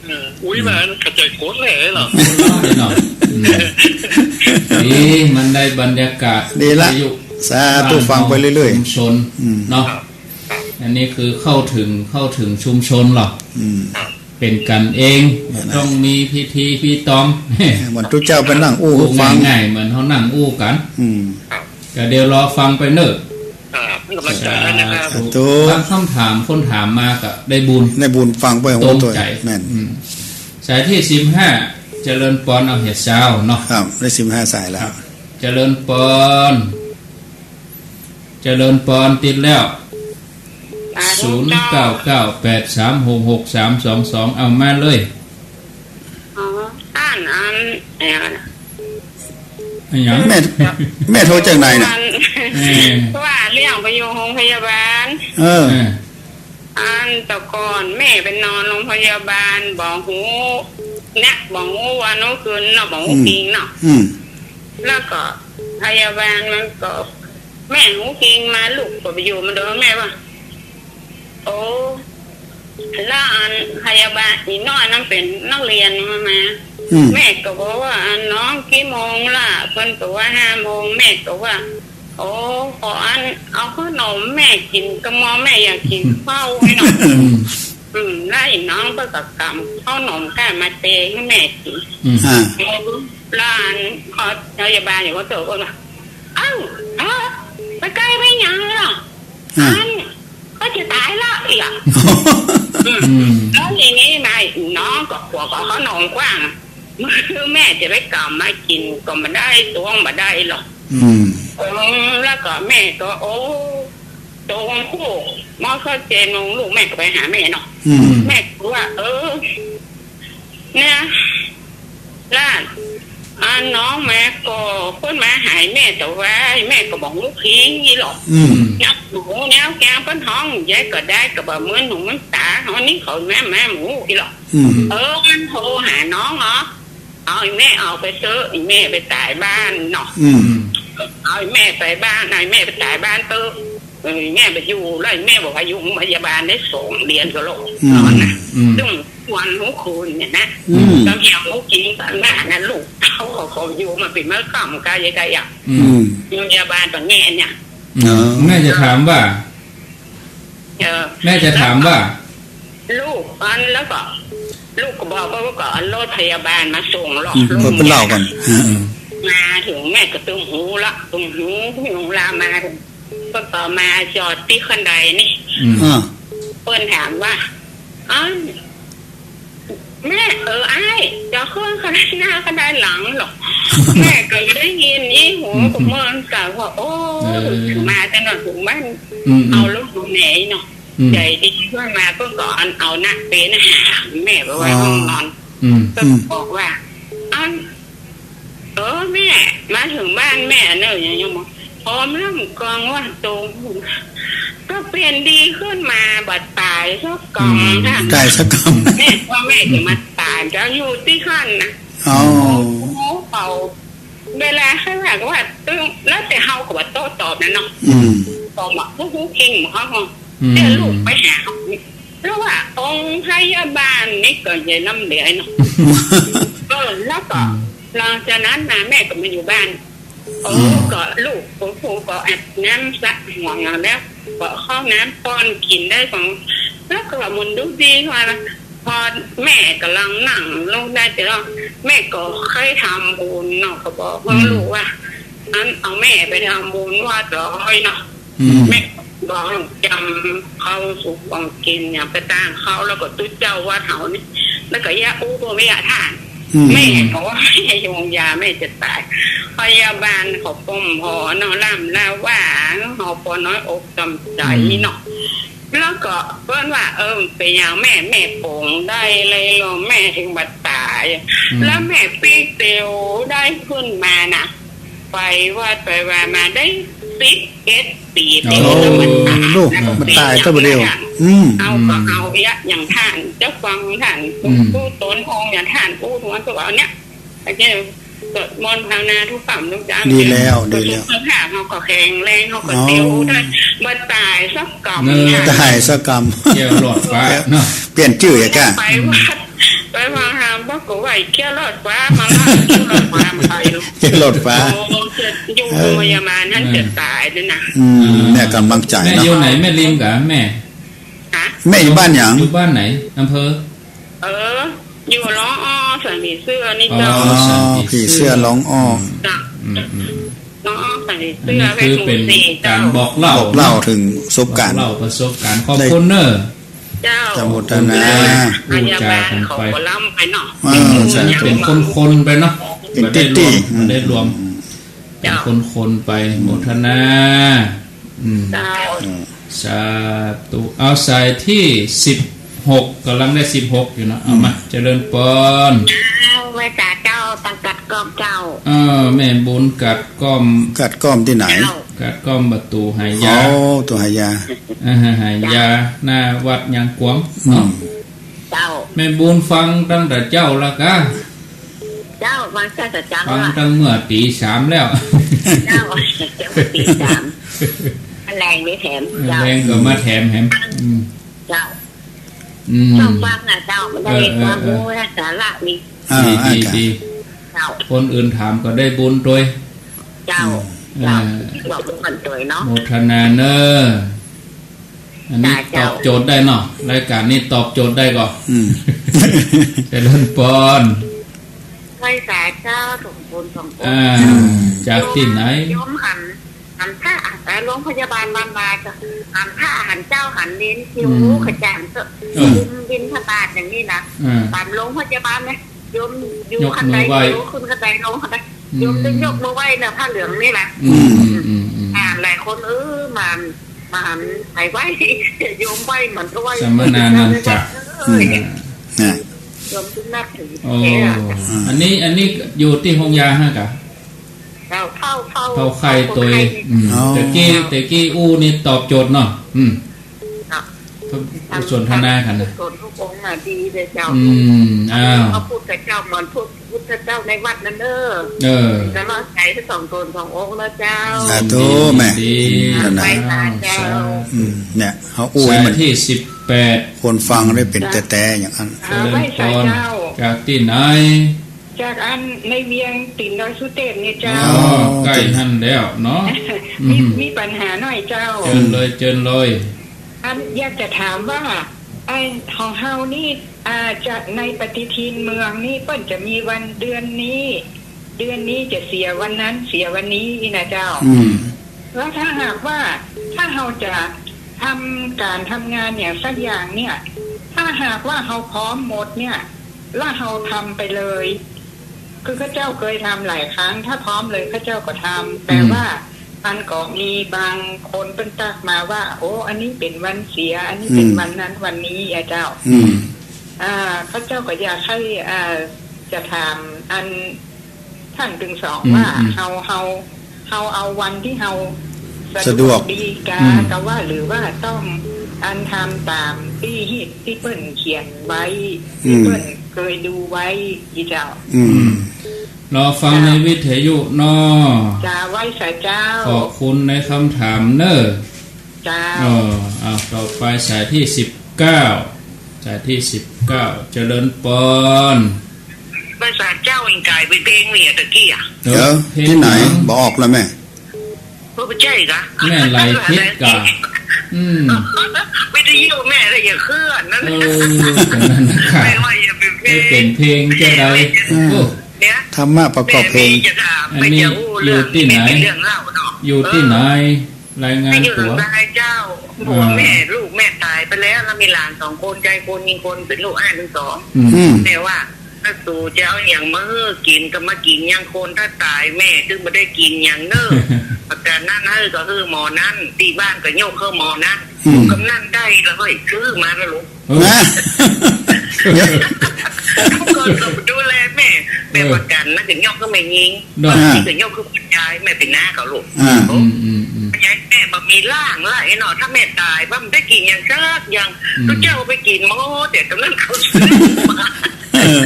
เออ อุ้ย มาขจัดโกดแหล่เหรอ เนาะ อืม ดี มันได้บรรยากาศ ดีละ วิทยุ สาธุ บ้าน ฟังไปเรื่อยๆ ชุมชน อืม เนาะ ครับ อันนี้คือเข้าถึง เข้าถึงชุมชนเหรอ อืม เป๋นกั๋นเอง นั่นแหละ ต้องมีพิธีพิธรรม เหมือนตุ๊เจ้าไปนั่งอู้ฟัง ง่ายๆ เหมือนเฮานั่งอู้กั๋น อืม ครับ ก็เดี๋ยวรอฟังไปเน่อ ครับ กำลังใจให้นะครับ สาธุ บางคำถามคนถามมาก็ได้บุญ ได้บุญฟังไป ตรงใจ๋ หัวตัว แม่น อืม สายตี้สิบห้า เจริญปอน เอาเหียเซ้าเนาะ ครับ ได้สิบห้าสายแล้ว ครับ เจริญปอน เจริญปอน ติดแล้ว สาธุ ศูนย์เก้าเก้าแปดสามหกหกสามสองสอง เอามาเลย อ๋อ ต้าน อย่างนั้นน่ะ อะหยัง แม่ แม่โทรจากไหนน่ะ เออ ว่าเรื่องไปอยู่โฮงพยาบาล เออ เออ อันแต่ก่อนแม่ไปนอนโฮงพยาบาล บ่ฮู้ เนี่ย บ่ฮู้วันฮู้คืนเนาะ บ่ฮู้ อืม จริงเนาะ อืม แล้วก็พยาบาลมันก็ แม่ฮู้จริงมา ลูกก็ไปอยู่มาโดนแม่ว่า โอ้ แล้วอันพยาบาลอีน้อยนั้นเป๋นนักเรียนมา มา อืม แม่ก็บอกว่า อันน้องกี่โมงละ เปิ้นก็ว่าห้าโมง แม่ก็ว่า โอ้ ขออันเอาข้าวหนมแม่กิ๋น กะมัวแม่อยากกิ๋นข้าวไว้หน่อย อืม อืม แล้วอีน้องเปิ้นก็กำข้าวหนมก้ามาเตะหื้อแม่กิ๋น อืม อ่า แล้วอันพอพยาบาลอยู่ก็เจอก็ว่า เอ้า เอ้า ไปไกลไปหยังล่ะ อ่า อัน ก็จะต๋ายละอีกอะ อืม อืม แล้วทีนี้มาอีน้องก็ขวบกับข้าวหนมกว้าง แม่จะไปกำมากิ๋นก็บ่ได้ ตวงบ่ได้หรอก อืม อืม แล้วก็แม่ก็ โอ้ ตวงคู่ มอเข้าเจนงลูกแม่ก็ไปหาแม่เนาะ อืม แม่ก็ว่า เออ เนี่ย หลาน อันน้องแม่ก็เปิ้นมาหาแม่แต่ว่าแม่ก็บ่ฮู้ผีหรอก อืม นับหนูแนวแกงเปิ้นฮ้อง ยายก็ได้ก็บ่เหมือนหนูมันตา อันนี้เขาแม่ แม่หมูอีหรอก อืม เออ อันโทรหาน้องเหรอ เอาอีแม่ออกไปเต๊อะ อีแม่ไปต๋ายบ้านเนาะ อืม เอาอีแม่ไปบ้าน เอาอีแม่ไปต๋ายบ้านเต๊อะ เออ อีแม่ไปอยู่ แล้วอีแม่บอกว่าอยู่โฮงพยาบาลได้สองเดือนก็แล้ว อืม นอนนะ อืม ตึงวันฮู้คืนเนี่ยนะ อืม ก็เหี่ยวฮู้กิ๋นกันมานะ ลูกเต้าเขาก็อยู่มาเป๋นเมื่อค่ำกะยายกะอยาก อืม อยู่พยาบาลตรงนี้เนี่ย อ๋อ แม่จะถามว่า เออ แม่จะถามว่า ลูกอันแล้วก็ ลูกก็บอกว่าก็เอารถพยาบาลมาส่งหรอก อืม ลูก เปิ้นเล่าก่อน อ่า มาเถิงแม่ก็ตึงหูละ ตึงหู โฮงพยาบาลมาเถิง ก็ต่อมาจอดตี้ขั้นไดนี่ อืม อ่า เปิ้นถามว่า อัน แม่ เออ อ้าย จะขึ้นขั้นไดหน้าขั้นไดหลังหรอก แม่ก็ได้ยินอี้หู อืม ก็เมินกะว่า โอ้ เออ มาแต่หน่อยเถิงบ้าน อืม อืม เอารถอยู่ไหนเนาะ อืม ใหญ่ดีขึ้นมาก็ก่อนเอาหน้าเป๋นหาแม่ไปไว้ห้องนอน อืม ก็บอกว่า อัน เออ แม่ มาเถิงบ้านแม่เนอะ ยัง ยังบอก พร้อมแล้วกองว่าตรง ก็เป๋นดีขึ้นมา บ่ต๋ายสักกำ อืม นะ ต๋ายสักกำ แม่ว่าแม่จะมาต๋าย จะอยู่ตี้หั้นนะ อ๋อ โอ้โห เขา เวลาเขาว่า ว่าตึง แล้วแต่เฮาก็บ่โต้ตอบนะเนาะ อืม ตอบว่า ฮู้ ฮู้จริงบ่ อืม แต่ลูกไปหา แล้วว่าองค์พยาบาลนี่ก็ใหญ่ล้ำเหลือเนาะ เออ แล้วก็ อืม หลังจากนั้นมาแม่ก็มาอยู่บ้าน โอ้ อืม ก็ลูก คุณครูก็อาบน้ำสระหัวแล้ว ก็เข้าน้ำป้อนกิ๋นได้ของ แล้วก็มันดูดีว่า พอแม่ก่ำลังนั่งลงได้ แต่ว่าแม่ก็เคยทำบุญเนาะ ก็บอกว่า อืม ลูกว่า อันเอาแม่ไปทำบุญวัดร้อยเนาะ อืม แม่บอกจำเข้าสู่ของกิ๋นอย่างไปตางเข้า แล้วก็ตุ๊เจ้าวัดเฮานี่ แล้วก็ยาอู้พวกแม่ยาท่าน อืม แม่บอกว่าแม่ยงยาแม่จะต๋าย พยาบาลเขาป้มพอเนาะ ล่ำลาว่าเฮาปอน้อยอกตำใจ๋เนาะ อืม แล้วก็เปิ้นว่า เออ เป๋นอย่างแม่ แม่ป๋งได้เลยเหรอ แม่เถิงบ่ต๋าย อืม แล้วแม่ปิ๊กเตียวได้ขึ้นมาน่ะ ไปวัดไปวามาได้สิบเอ็ดปี๋ โอ้ เตียวแล้วมันต๋าย ลูก แล้วก็ มันต๋าย เป๋นอย่าง เต้าบ่เดียว อืม เอาก็เอาเยียะอย่างท่าน เจ้าฟังท่าน อืม ผู้ตนองค์อย่างท่าน ผู้ทวนตัวเนี่ย อาจารย์สวดมนต์ภาวนาทุกค่ำทุกเช้า ดีแล้ว ดีแล้ว สุขภาพเฮาก็แข็งแรง เฮาก็ อ๋อ เตียวได้ บ่ต๋ายสักกำ เนอะ ค่ะ ต๋ายสักกำ เตียวรอดฟ้าเนาะ เปลี่ยนจื้ออีกอะ ไปวัด ไปฟังธรรม ปรากฏว่าไอ้เตี้ยวรอดฟ้ามาละ เตี้ยวรอดฟ้ามาไป เตี้ยวรอดฟ้า โอ้ จะอยู่ เออ โฮงพยาบาลนั้น เออ จะต๋ายเลยนะ อืม แม่ก่ำลังใจ๋ แม่ เนาะ อยู่ไหน แม่ริมกะแม่ ฮะ แม่อยู่บ้านหยัง อยู่บ้านไหน อำเภอ เออ อยู่ร้องอ้อ สันผีเสื้อนี่เจ้า อ๋อ สันผีเสื้อ ผีเสื้อร้องอ้อ จ้ะ อืม อืม ร้องอ้อ สันผีเสื้อ อันนี้คือเป๋น เพชรบุรี การ เจ้า บอกเล่า บอกเล่าเถิงประสบการณ์ บอกเล่าประสบการณ์ ขอบคุณเน้อ เจ้า เจ้า โมทนา พูดจากันไป พยาบาลเขาก็ล้ำไปเนาะ เออ ใช่ เป๋นคนๆ ไปเนาะ เป๋นตี้ๆ บ่ได้รวม อืม บ่ได้รวม อืม เป๋นคนๆ ไป โมทนา อืม เจ้า อืม สาธุ เอาสายตี้สิบหก ก่ำลังได้สิบหกอยู่เนาะ เอามา อืม เจริญปอน เจ้า ไหว้สาเจ้า เอาตังกาดก้อมเจ้า เออ แม่บุญกาดก้อม กาดก้อมตี้ไหน เจ้า กาดก้อมประตู๋หายา โอ้ ประตู๋หายา อ่า หายา เจ้า หน้าวัดยางกวางเนาะ อืม เจ้า แม่บุญฟังตั้งแต่เจ๊าละกา เจ้า ฟังตั้งแต่เจ๊าละ ฟังตั้งเมื่อตี๋สามแล้ว เจ้า เจ๊าตี๋สาม แลงได้แถม เจ้า แลงก็มาแถมแหม อืม เจ้า อืม เจ้าฟังนะเจ้า มันได้ เออ เออ ความรู้ เออ และสาระดี อ่า ดี อ่า ดี ดี เจ้า คนอื่นถามก็ได้บุญตวย เจ้า อืม เจ้า อ่า บอกบุญกันตวยเนาะ โมทนาเน่อ อันนี้ จ้า เจ้า ตอบโจทย์ได้เนาะ รายก๋านนี้ตอบโจทย์ได้ก่อ อืม เจริญปอน ไหว้สาเจ้า สองคน สองคน อ่า จากตี้ไหน โยมหัน หันพระ อ่ะ โรงพยาบาลบ้านนาเจ้า หันพระ หันเจ้า หันเณร หิ้ว อืม ขจานเจ้า เออ บิณฑบาตอย่างนี้นะ อ่า ต๋ามโรงพยาบาลนะ โยมอยู่ ยกมือไหว้ ขั้นใด โยมขึ้นขั้นใด ลงขั้นใด อืม โยมจะยกมือไหว้นะ ผ้าเหลืองนี่นะ อืม อืม อืม อืม อ่า หลายคน เออ มา มาหันไปไหว้ โยมไหว้เหมือนกับไหว้ สัมมนานันจะ เออ อืม นะ โยมจึงนับถือ โอ้ แท้อะ อันนี้ อันนี้อยู่ตี้โฮงยาฮะกะ เจ้า เฝ้า เฝ้า เฝ้าไข้ตวย เฝ้าคนไข้ อืม อ๋อ แต่กี้ แต่กี้อู้นี่ตอบโจทย์เนาะ อืม เจ้า สนทนากั๋นนะ สนทุกองค์น่ะดีเลยเจ้า อืม อ้าว เขาพูดกับเจ้าเหมือนพูดพุทธเจ้าในวัดนั่นเน่อ เออ ก็รอดใจ๋ทั้งสองต๋นสององค์แล้วเจ้า สาธุแม่ ดี ดี นั่นน่ะ ไปสาเจ้า อืม เนี่ย เขาอู้ให้มัน สายตี้สิบแปด คนฟังได้เป๋นแต๊ๆ อย่างอั้น อ่า เจริญปอน ไหว้สาเจ้า จากตี้ไหน จากอันในเวียงตี๋นดอยสุเตศนี่เจ้า อ๋อ ใก้หั้นแล้วเนาะ มี อืม มีปัญหาหน่อยเจ้า เจิญเลย เจิญเลย อันอยากจะถามว่า ไอ้ของเฮานี่ อ่า จะในปฏิทินเมืองนี่เปิ้นจะมีวันเดือนนี้ เดือนนี้จะเสียวันนั้น เสียวันนี้นี่นะเจ้า อืม แล้วถ้าหากว่า ถ้าเฮาจะทำก๋านทำงานอย่างสักอย่างเนี่ย ถ้าหากว่าเฮาพร้อมหมดเนี่ย แล้วเฮาทำไปเลย คือข้าเจ้าเคยทำหลายครั้ง ถ้าพร้อมเลยข้าเจ้าก็ทำ แต่ อืม ว่ามันก็มีบางคนเปิ้นตั๊กมาว่า โอ้ อันนี้เป๋นวันเสีย อันนี้เป๋น อืม วันนั้นวันนี้อะเจ้า อืม อ่า ข้าเจ้าก็อยากให้ อ่า จะถามอัน ท่านตึงสอง อืม ว่า อืม เฮา เฮา เฮาเอาวันตี้เฮาสะดวก สะดวกดีกา อืม กาว่า หรือว่าต้องอันทำต๋ามตี้ฮีตตี้เปิ้นเขียนไว้ อืม ตี้เปิ้นเคยดูไว้ อีเจ้า อืม อืม รอฟัง เจ้า ในวิทยุเนาะ จ้า ไหว้สาเจ้า ขอบคุณในคำถามเน่อ เจ้า เออ เอา ต่อไปสายตี้สิบเก้า สายตี้สิบเก้า เจริญปอน ไหว้สาเจ้า อิงกายไปเพลงเนี่ยตะกี้อะ เออ เดี๋ยว เพลง ตี้ไหน หยัง บอกแล้วแม่ บ่ใจ้กา แม่ไหลผิดกา อืม วิทยุแม่ละอย่าเคลื่อนนั่น เออ ก็นั่นนะ แม่ว่าอย่าไปเพลง ไปเป๋นเพลงจะใด เออ โอ้ เนี่ย ธรรมะประกอบเพลง แม่มีจะถาม อันนี้ ไปจะอู้เรื่อง อยู่ตี้ไหน แม่มีเรื่องเล่าเนาะ อยู่ตี้ไหน เออ รายงานตั๋ว ไปอยู่ทางใต้เจ้า อ่า ผัวแม่ลูกแม่ต๋ายไปแล้ว แล้วมีหลานสองคน จายคนยิงคน เป๋นลูกอ้ายตึงสอง อืม อืม แม่ว่า ถ้าสูจะเอาหยังมาหื้อกิ๋นก็มากิ๋นอย่างคน ถ้าต๋ายแม่ตึงบ่ได้กิ๋นหยังเน่อ ประกาศนั้นหื้อก็หื้อหมอนั้น ตี้บ้านก็ยกหื้อหมอนั้น อืม ลูกกำนันได้แล้วก็ซื้อมาแล้วลูก เออ นะ ทุกคนก็ดูแลแม่ แม่ เออ ประกันนะ ก็ยกหื้อแม่ญิง เนาะ บางทีก็ยกหื้อคุณยาย แม่เป๋นน้าเขาลูก อ่า โอ้ อืม อืม อืม ยายแม่บ่มีร่างละไอ้เนาะ ถ้าแม่ต๋ายบ่ได้กิ๋นหยังสักอย่าง อืม ตุ๊เจ้าไปกิ๋นหมด แต่ตรงนั้นเขาซื้อมา เออ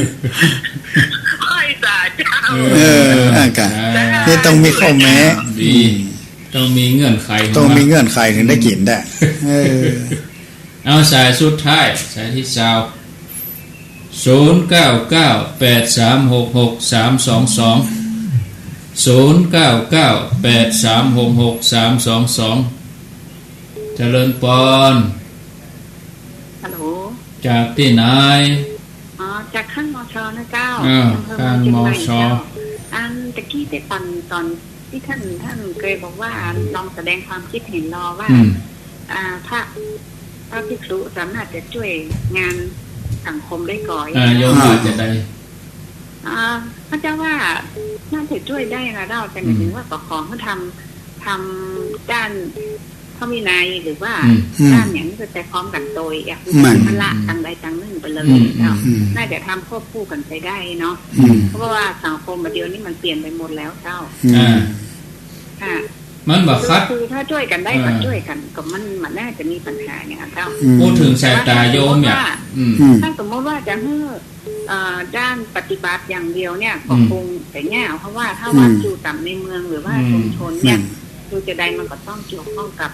ไหว้สาเจ้า เออ เออ อ่ะกะ อ่า นี่ต้องมีข้อแม้ ดี อืม ต้องมีเงื่อนไข ต้องมีเงื่อนไขถึงได้กิ๋นได้ เออ เอาสายสุดท้าย สายตี้ซาว ศูนย์เก้าเก้า แปดสามหกหก สามสองสอง ศูนย์เก้าเก้า แปดสามหกหก สามสองสอง เจริญปอน ฮัลโหล จากตี้ไหน อ๋อ จากข้าง มช นะเจ้า อ่า อำเภอเมืองเชียงใหม่ ข้าง มช เจ้า อันตะกี้ได้ฟังต๋อนตี้ท่าน ท่านเกยบอกว่าลองแสดงความคิดเห็นรอว่า อืม อ่า พระ พระภิกษุสามารถจะจ้วยงานสังคมได้ก่อ อ่า โยมว่าจะใด อ่า พระเจ้าว่าน่าจะจ้วยได้นะเจ้า แต่หมายถึงว่าก็ขอหื้อทำ ทำด้าน ระวินัยหรือว่า อืม อืม ด้านอย่างนี้ไปพร้อมกั๋นโตย อยาก แม่น มันละตางใดตางนึ่งไปเลย อืม เจ้า อืม น่าจะทำควบคู่กั๋นไปได้เนาะ อืม เพราะว่าสังคมเดี๋ยวนี้มันเปลี่ยนไปหมดแล้วเจ้า อืม อ่า ค่ะ มันบ่ขัด คือ คือถ้าจ้วยกั๋นได้ เออ ก็จ้วยกั๋น ก็มัน มันน่าจะมีปัญหาอย่างนั้นเจ้า อืม พูดถึงสายตาโยมเนี่ย แต่ว่า อืม อืม ถ้าสมมติว่าจะหื้อ เอ่อ ด้านปฏิบัติอย่างเดียวเนี่ย ก็ อืม คงจะยาก เพราะว่าถ้า อืม วัดอยู่ต๋ามในเมืองหรือว่า อืม ชุมชนเนี่ย แม่น คือจะใดมันก็ต้องเกี่ยวข้องกับ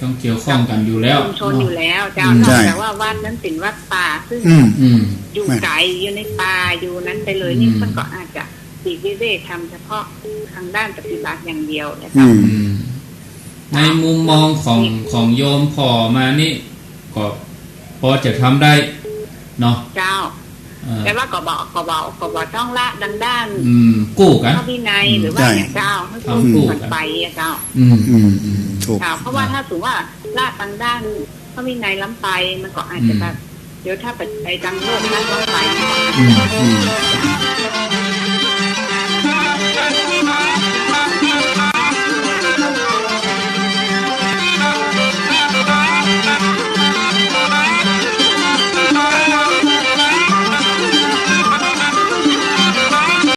ต้องเกี่ยวข้องกั๋นอยู่แล้ว ชุมชนอยู่แล้วเจ้า อืม นอกจากว่าวัดนั้นเป๋นวัดป่า ซึ่ง อืม อืม อยู่ แม่น ไก๋อยู่ในป่าอยู่นั้นไปเลยนี่ อืม มันก็อาจจะปลีกวิเวกทำเฉพาะทางด้านปฏิบัติอย่างเดียวนะเจ้า อืม อืม ในมุมมองของ ของโยมผ่อมานี่ ก็ปอจะทำได้เนาะ เจ้า เออ แต่ว่าก็บ่ ก็บ่ ก็บ่ต้องละดังด้าน อืม กู้กั๋น พระวินัย อืม หรือว่า ใช่ อย่างเจ้า หื้อกู้กั๋นไปอะเจ้า กู้กั๋น อืม อืม อืม ถูก เจ้า เพราะว่าถ้าสมมติว่าละดังด้านพระวินัยล้ำไป มันก็อาจจะแบบ อืม เดี๋ยวถ้าไป ไปดังโลกนั้นล้ำไป อืม อืม